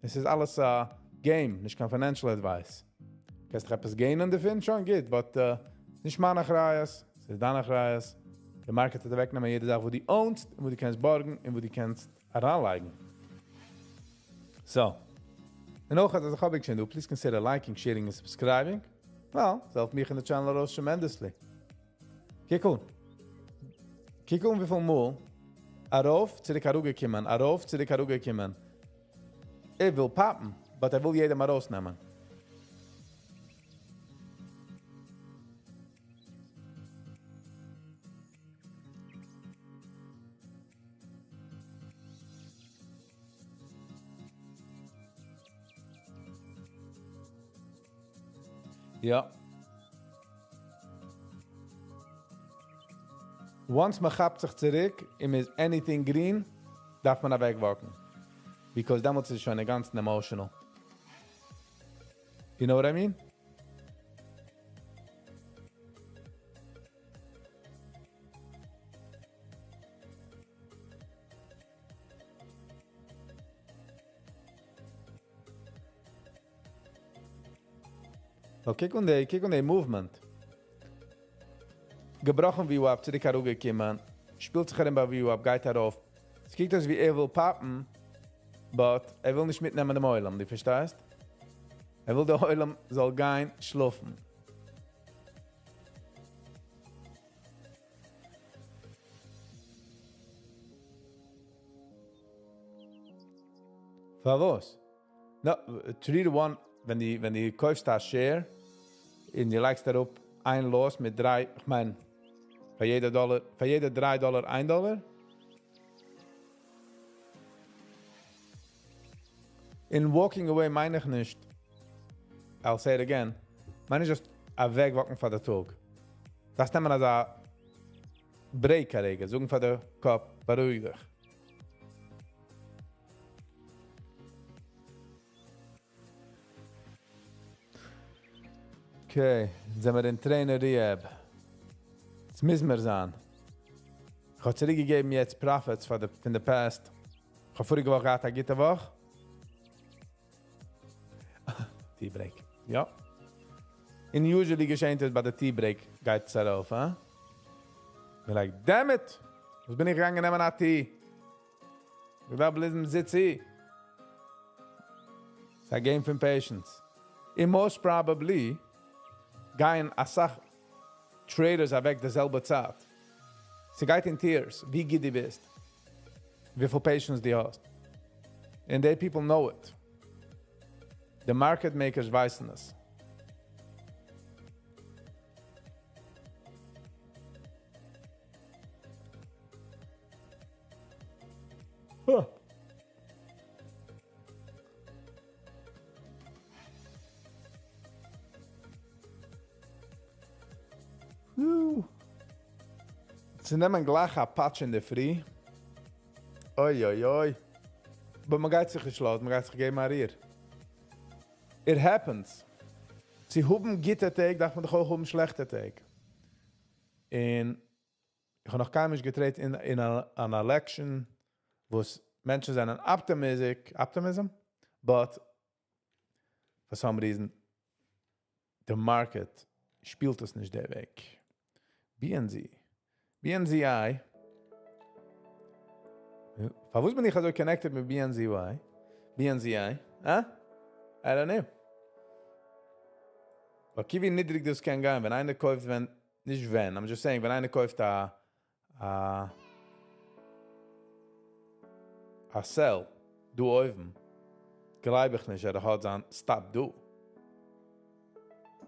עס איז אלעס א game, נישט קיין financial advice. קענסט דיך עפעס gain דערפון, שוין גוט, but נישט מיין אחריות, עס איז דיין אחריות. די market וועט אוועקנעמען יעדע זאך, וואס דו own סט, און וואס דו קענסט בארגן, און וואס דו קענסט אריינלייגן. So, און אויך, אז איך האב שוין דא, please consider liking, sharing and subscribing. Well, עס העלפט מיך און די channel ארויס tremendously. קוק אן. קוק אן וויפיל מאל ארויף, צוריק אראפגעקומען, ארויף, צוריק אראפגעקומען. ער וויל pop ן, but ער וויל יעדעם ארויסנעמען. יא. Once מען כאפט זיך צוריק, און איז anything green, דארף מען אוועק walk ן. Because דעמאלטס איז שוין גאנץ emotional. You know what I mean? Okay, קוק אן די movement. געבראכן VWAP, צוריק אראפגעקומען, שפילט זיך ארום ביי VWAP, גייט ארויף. עס קוקט אויס ווי ער וויל פאפן, but ער וויל נישט מיטנעמען דעם עולם, דו פארשטייסט? ער וויל דער עולם זאל גיין שלאפן. פארוואס? No, 3 to 1, ווען דו, ווען דו קויפסט א share און דו לייגסט אראפ איין loss מיט דריי, איך מיין, פאר יעדע דאלאר, פאר יעדע 3 דאלאר, 1 דאלאר. אין walking away מיין איך נישט, I'll say it again, מיין איך just אוועקוואקן פאר די טאג. דאס נעמט מען אזא break א רגע, זאגן פאר די קאפ, בארואיג דיך. Okay, זענען מיר אין trainer rehab. עס מוז מיר זיין. איך האב צוריקגעגעבן יעצט profits פאר די, פון די past. איך האב פאריגע וואך געהאט א גוטע וואך. Tea break. יא. און usually געשעט עס ביי די tea break גייט עס ארויף, הא? בין like, damn it! וואס בין איך געגאנגען נעמען א tea? איך דארף בלייבן זיצן. ס'איז א game פון patience. און most probably גייען א סאך traders אוועק די זעלבע צייט. ס'גייט אין tiers, ווי גוט דו ביסט. וויפיל patience דו האסט. And they people know it. The market makers ווייסן עס. Huh. Woo. צו נעמען גלייך א פאטש אין דער פרי. אוי, אוי, אוי. אבער מען גייט זיך נישט לאזן, מען גייט זיך געבן א ריר. It happens. צו האבן גוטע טעג, דארף מען דאך אויך האבן שלעכטע טעג. און איך האב נאך קיינמאל נישט געטרעידט אין אן election, וואו מענטשן זענען optimistic, optimism, but for some reason, the market שפילט עס נישט דער וועג. BNZ. BNZI. פארוואס בין איך אזוי connected מיט BNZY? BNZI? Huh? I don't know. אבער ווי נידריג דאס קען גיין, ווען איינער קויפט, ווען, נישט ווען, I'm just saying, ווען איינער קויפט א sell, דא אויבן, גלייב איך נישט, ער האט זיין stop דא.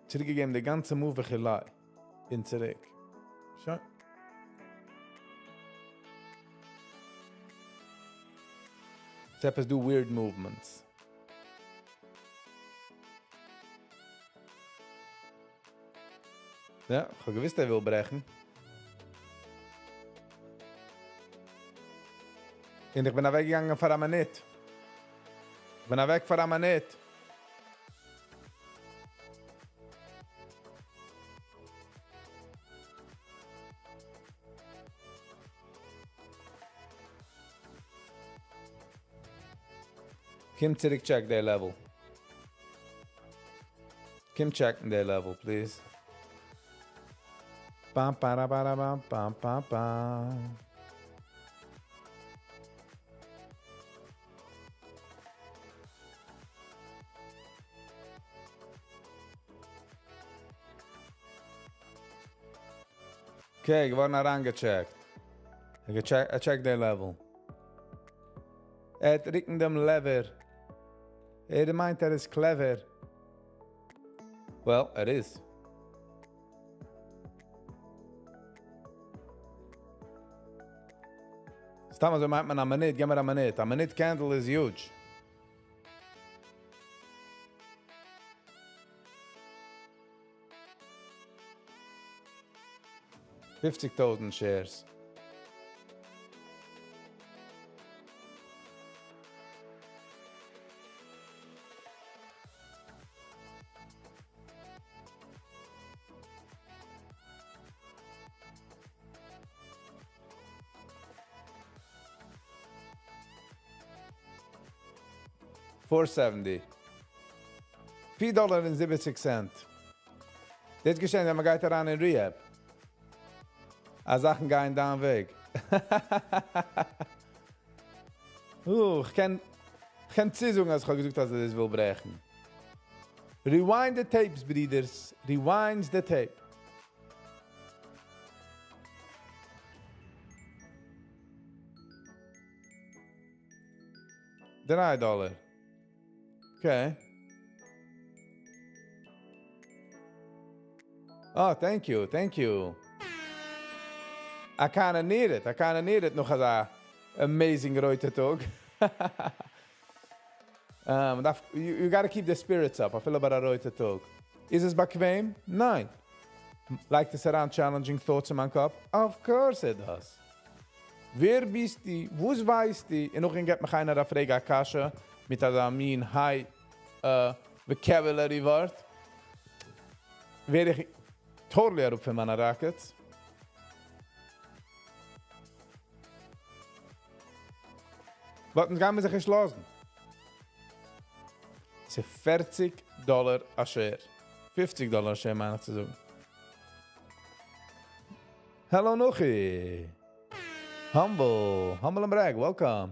צוריקגעגעבן די גאנצע move וכולי. און צוריק. שוין. ס'עפעס דא weird movements. יא, איך האב געוואוסט, ער וויל ברעכן. און איך בין אוועקגעגאנגען פאר א מינוט. איך בין אוועק פאר א מינוט. קום צוריק check די level. קום check די level, please. Bam, para, para, bam, bam, bam, bam. Okay, געווארן אריינגעטשעקט. איך געטשעקט, ער check די level. ער האט רוקן דעם lever. ער מיינט, ער איז clever. Well, ער איז. סתם אזוי מיינט מען א מינוט, גיב מיר א מינוט. א מינוט candle is huge. 50,000 shares. 470. 4 דאלאר און 70 cent. דאס געשען, ווען מען גייט אריין אין rehab. אז זאכן גייען דיין וועג. איך קען איך קען צוזאגן אז איך האב געזאגט אז עס וויל ברעכן. Rewind the tapes, ברידערס. Rewind the tape. דריי דאלער. Okay. Oh, thank you, thank you. I kinda need it. I kinda need it נאך אזא amazing רויטע טאג. You gotta keep the spirits up. אפילו ביי א רויטע טאג. איז עס באקוועם? ניין. לייגט עס אריין challenging thoughts אין מיין קאפ? Of course it does. ווער ביסטו? וואס ווייסטו? און נאכדעם גיט מיך איינער א פרעג א קשיא מיט אזא מין high vocabulary ווארט. ווער איך totally אראפ פון מיינע rockets. But אונז גיימיר זיך נישט לאזן. ס'איז 40 דאלער א share. 50 דאלער א share מיין איך צו זאגן. Hello Nuchi. Humble. Humble and brag. Welcome.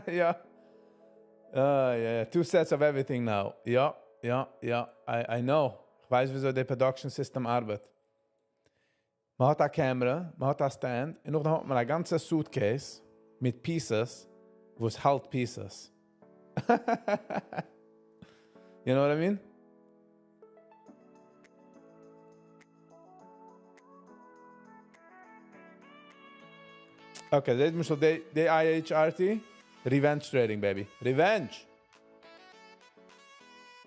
Yeah. Yeah, two sets of everything now. Yeah. I know. איך ווייס, וויאזוי דער production system ארבעט. מען האט א camera, מען האט א stand, און נאכדעם האט מען א גאנצע suitcase מיט pieces, וואס האלט pieces. You know what I mean? Okay, דאס איז די IHRT. Revenge trading, baby. Revenge!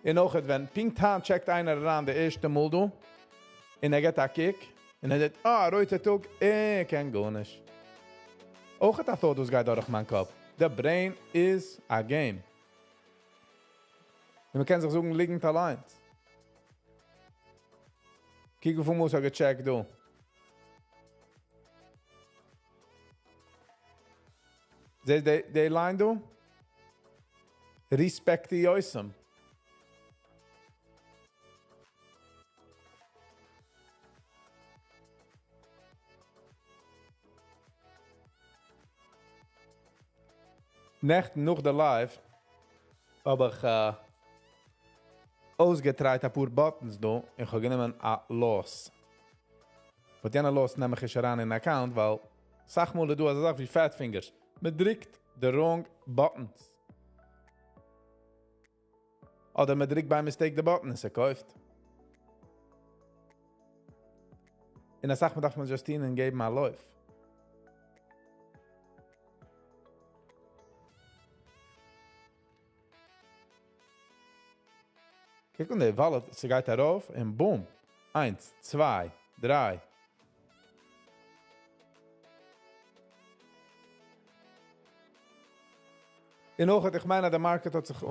און אויך, ווען פונקט היינט check ט איינער אריין די ערשטע מאל דא, און ער גיט א קוק, און ער זאגט, אה, רויטע טאג, קען גארנישט. אויך א thought, וואס גייט דורך מיין קאפ. The brain is a game. און מען קען זיך זאגן, ליגנט אליין. קוק וויפיל מאל איך האב גע check ט דא. זעסט די line דא? Respect די יוסם. נעכטן נאך די live האב איך אויסגע try ט א פאר buttons דא און איך האב גענומען א loss. But יענע loss נעם איך נישט אריין אין account, ווייל אסאך מאל דא אזא זאך ווי fat fingers. מען דריקט the wrong buttons. אדער מען דריקט by mistake the button און ס'קויפט. און אסאך מאל דארף מען just טון און געבן א לויף. קוק אן די wallet, ס'גייט ארויף און boom. איינס, צוויי, דריי. און אויך, איך מיין, דער market האט זיך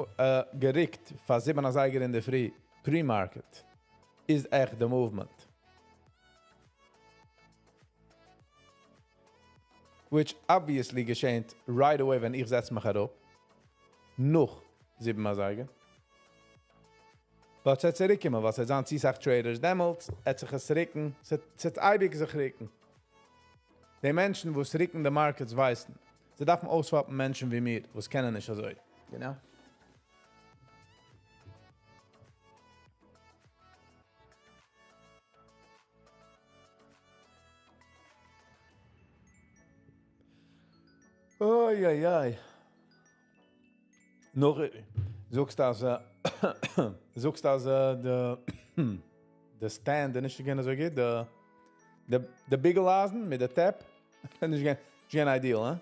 גערוקט פאר 7 אזייגער אין דער פרי, pre-market. איז עכט the movement. Which obviously געשעט right away, ווען איך זעץ מיך אראפ. נאך 7 אזייגער. But ס'וועט צוריקקומען, וואס עס זענען צו סאך traders דעמאלטס, וועט זיך עס רוקן, ס'וועט אייביג זיך רוקן. די מענטשן, וואס רוקן די markets, ווייסן. זיי דארפן אויסווארטן מענטשן ווי מיר, וואס קענען נישט אזוי. You know? אוי, אוי, אוי. נאך, זאגסט אז די stand איז נישט געווען אזוי גוט, די ביגל אייזן מיט די טעפ, נישט געווען ideal, הא?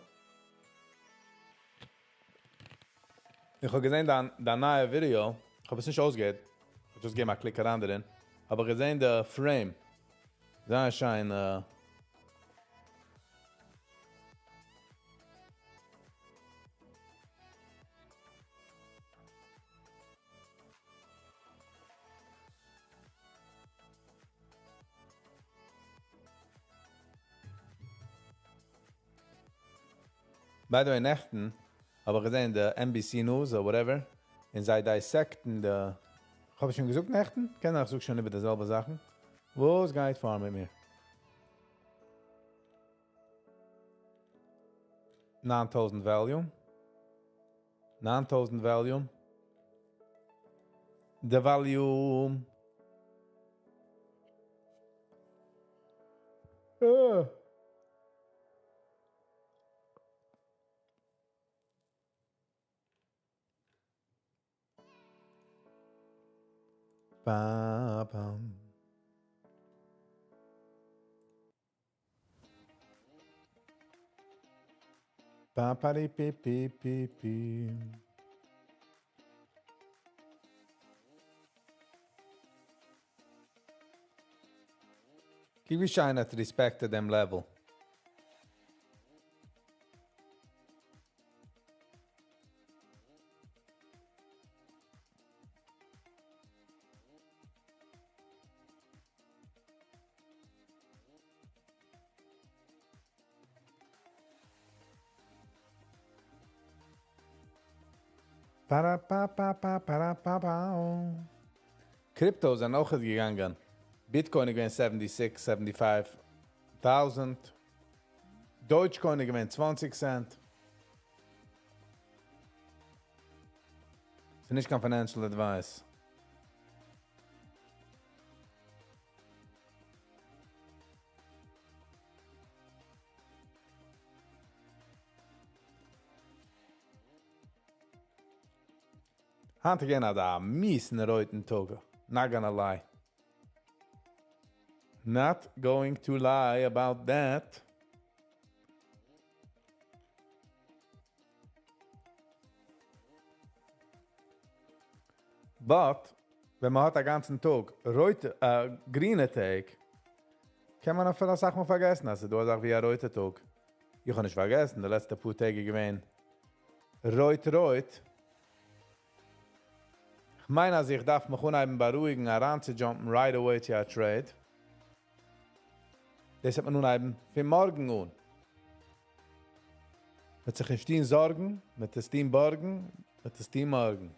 איך האב געזען דיין נייע ווידעא, איך האב עס נישט אויסגעהערט, איך האב just געגעבן א click אריין דערין, האב איך געזען די frame, זייער שיין. By the way, נעכטן האב איך געזען די NBC News or whatever, און זיי dissect ן די האב איך שוין געזאגט נעכטן? קען איך זאג שוין איבער די זעלבע זאכן. וואס גייט פאר מיט מיר? 9000 volume. 9000 volume. The volume. Ba, bam. Ba, pa, di, pi, pi, pi, pi. קוק ווי שיין האט respected דעם level. Para pa pa pa para pa pa. Crypto זענען אויך געגאנגען. Bitcoin געווען 76, 75,000. Dogecoin געווען 20 cent. ס'איז נישט קיין financial advice. היינט געווען א מיאוס'ן רויטן טאג. Not gonna lie. Not going to lie about that. But, ווען מען האט א גאנצן טאג רויטע, גרינע טעג, קען מען אפילו אסאך מאל פארגעסן, אז ס'איז דא אזא זאך ווי א רויטע טאג. איך האב נישט פארגעסן, די לעצטע פאר טעג איז געווען רויט רויט. איך מיין אז איך דארף מיך אנהייבן בארואיגן, אריינצו jump ן right away צו א trade. דאס וועט מען אנהייבן פון מארגן אן. מ'וועט זיך נישט טון זארגן, מ'וועט עס טון בארגן, מ'וועט עס טון מארגן.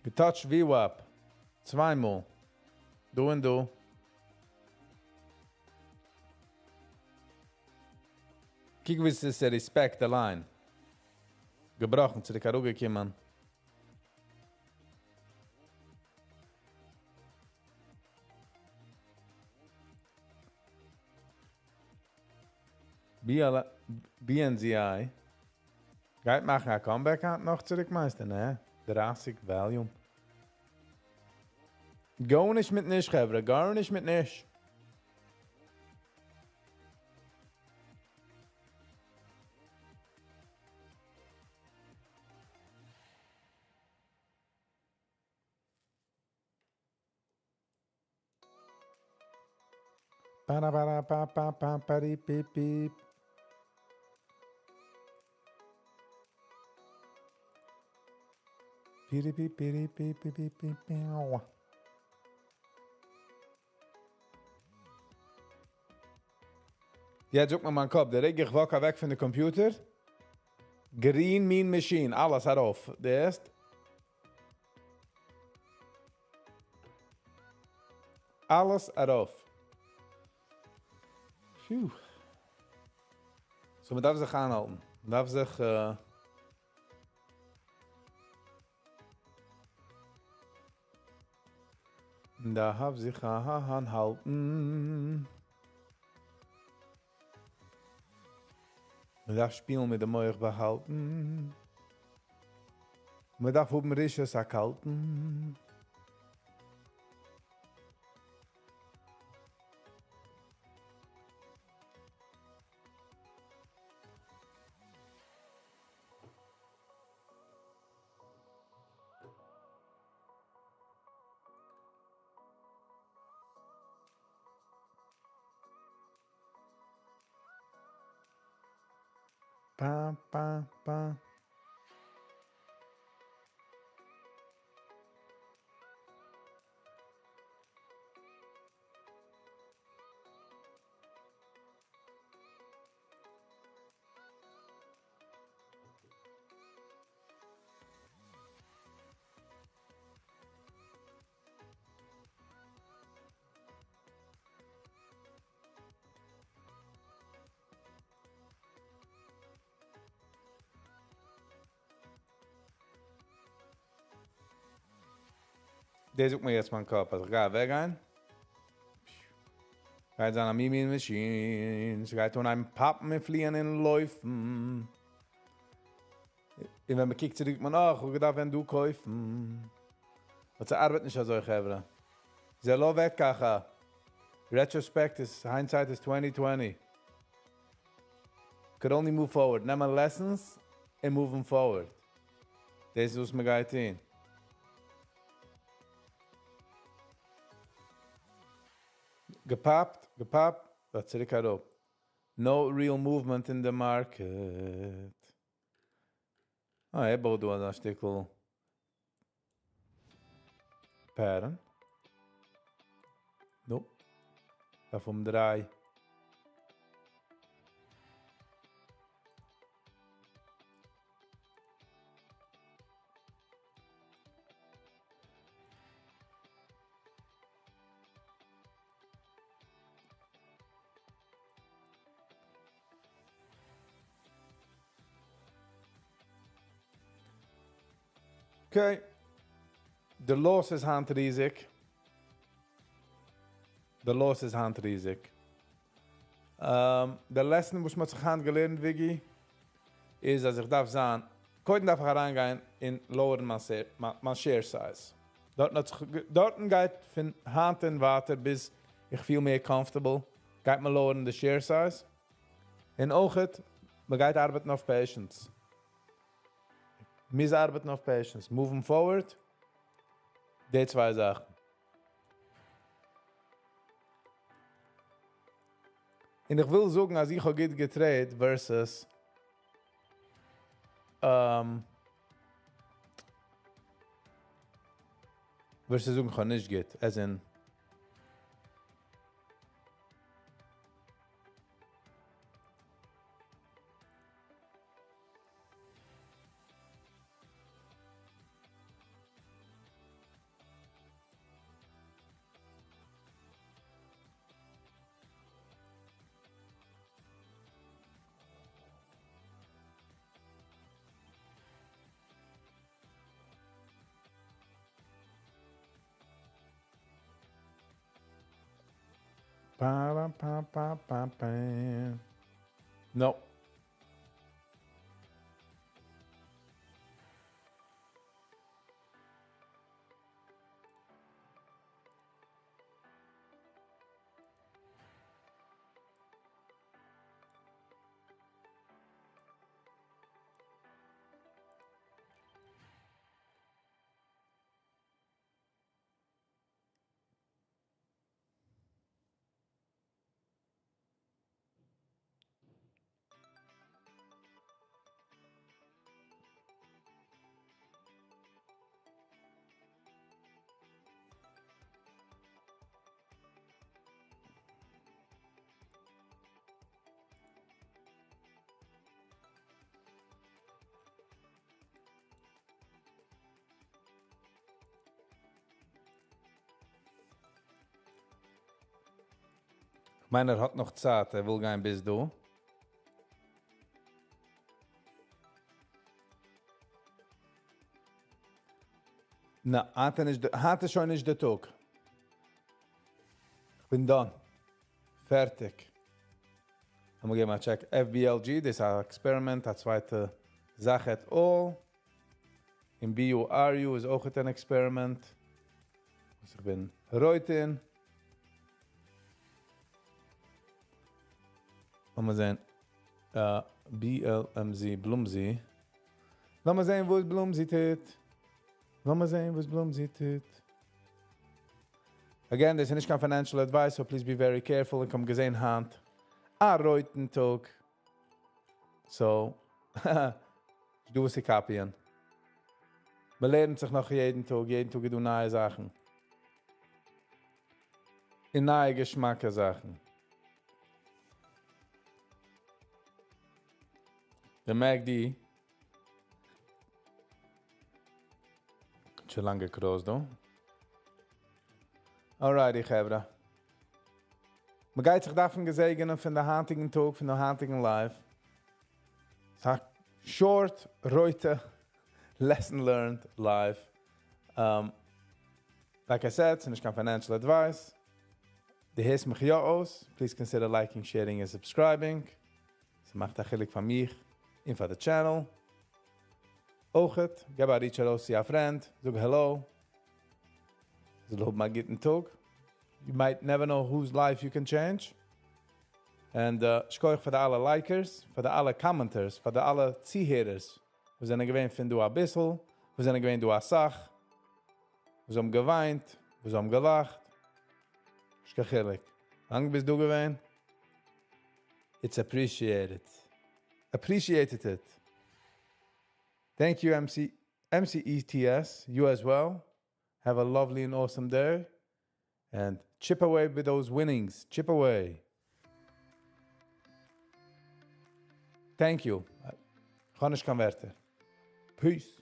גע touch ט VWAP צוויי מאל. דא און דא. קוק ווי עס respect די line. געבראכן, צוריק אראפגעקומען. BNZI גייט מאכן א comeback היינט נאך צוריק, מיינסטו? נע, 30 volume. גארנישט מיט נישט, חברה, גארנישט מיט נישט. Ba ba ba ba ba ba di beep beep. Beep beep beep beep beep beep beep beep. יעצט זאגט מיר מיין קאפ, דער רגע איך walk אוועק פון די computer, green mean machine, אלעס ארויף. דאס אלעס ארויף. Phew. So, מען דארף זיך איינהאלטן. מען דארף זיך מען דארף זיך איינהאלטן. מען דארף שפילן מיט דעם מח באהאלטן. מען דארף האבן רשות א קאלטן. Pa, pa, pa. דאס זאגט מיר יעצט מיין קאפ, אז איך גיי אוועקגיין. גייט זיין א meme machine, ס'גייט אנהייבן פאפן און פליען און לויפן. און ווען מ'קוקט צוריק זאגט מען, אה, איך האב געדארפט ווען דא קויפן. But ס'ארבעט נישט אזוי, חברה. זה לא עובד ככה. Retrospect is, hindsight is 2020. Could only move forward. נעמען lessons and moving forward. דאס איז וואס מ'גייט טון. געפאפט, געפאפט, דא צוריק אראפ. No real movement in the market. אה, ער בויט דא א שטיקל pattern. Nope. דארף האבן דריי. Okay. The loss איז היינט ריזיג. The loss איז היינט ריזיג. The lesson וואס מ'האט זיך היינט געלערנט, וויגי, איז אז איך דארף זיין, קודם דארף איך אריינגיין אין lower מיין share size. דארטן גייט פון היינט און ווייטער ביז איך feel מער comfortable, גייט מען lower the share size. און אויכעט, מ'גייט ארבעטן אויף patience. מ'מוז ארבעטן אויף patience. Moving forward, די צוויי זאכן. און איך וויל זאגן, אז איך האב גוט געטרעידט versus זאגן, איך האב נישט גוט, as in Pa, pa, pa, pa, pa. No. מיין, ער האט נאך צייט, ער וויל גיין ביז דא. נא, היינט איז שוין נישט דער טאג. איך בין done. פערטיג. לאמיר געבן א check. FBLG, דאס איז אן experiment, א צווייטע זאך at all. און BURU איז אויך אן experiment. וואס איך בין רויט אין. לאמיר זען. BLMZ, בלומזי. לאמיר זען, וואו בלומזי טוט. לאמיר זען, וואס בלומזי טוט. Again, דאס איז נישט קיין financial advice, so please be very careful. איך האב געזען היינט א רויטן טאג. So, דו וועסט זיך קאפיען. מען לערנט זיך נאך יעדן טאג, יעדן טאג איז דא נייע זאכן. און נייע געשמאקע זאכן. דער MACD שוין לאנג געקראסט דא. Alrighty, חברה. מען גייט זיך דארפן געזעגענען פון דער היינטיגן טאג, פון דער היינטיגן live. ס'א short, רויטע, lesson learned live. Like I said, ס'איז נישט קיין financial advice. דו הערסט מיך יא אויס, please consider liking, sharing and subscribing. ס'מאכט א חילוק פאר מיך און פאר די channel. אויכעט, געב א reach ארויס צו א friend, זאג hello. זאל האבן א גוטן טאג. You might never know whose life you can change. And שכוח פאר די אלע likers, פאר די אלע commenters, פאר די אלע צוהערערס, וואס זענען געווען פון דא אביסל, וואס זענען געווען דא אסאך, וואס האבן געוויינט, וואס האבן געלאכט. נישט קיין חילוק. לאנג ביסט דא געווען? It's appreciated. Appreciated it. Thank you, MC, MCETS. You as well. Have a lovely and awesome day. And chip away with those winnings. Chip away. Thank you. כ'האב נישט קיין ווערטער. Peace.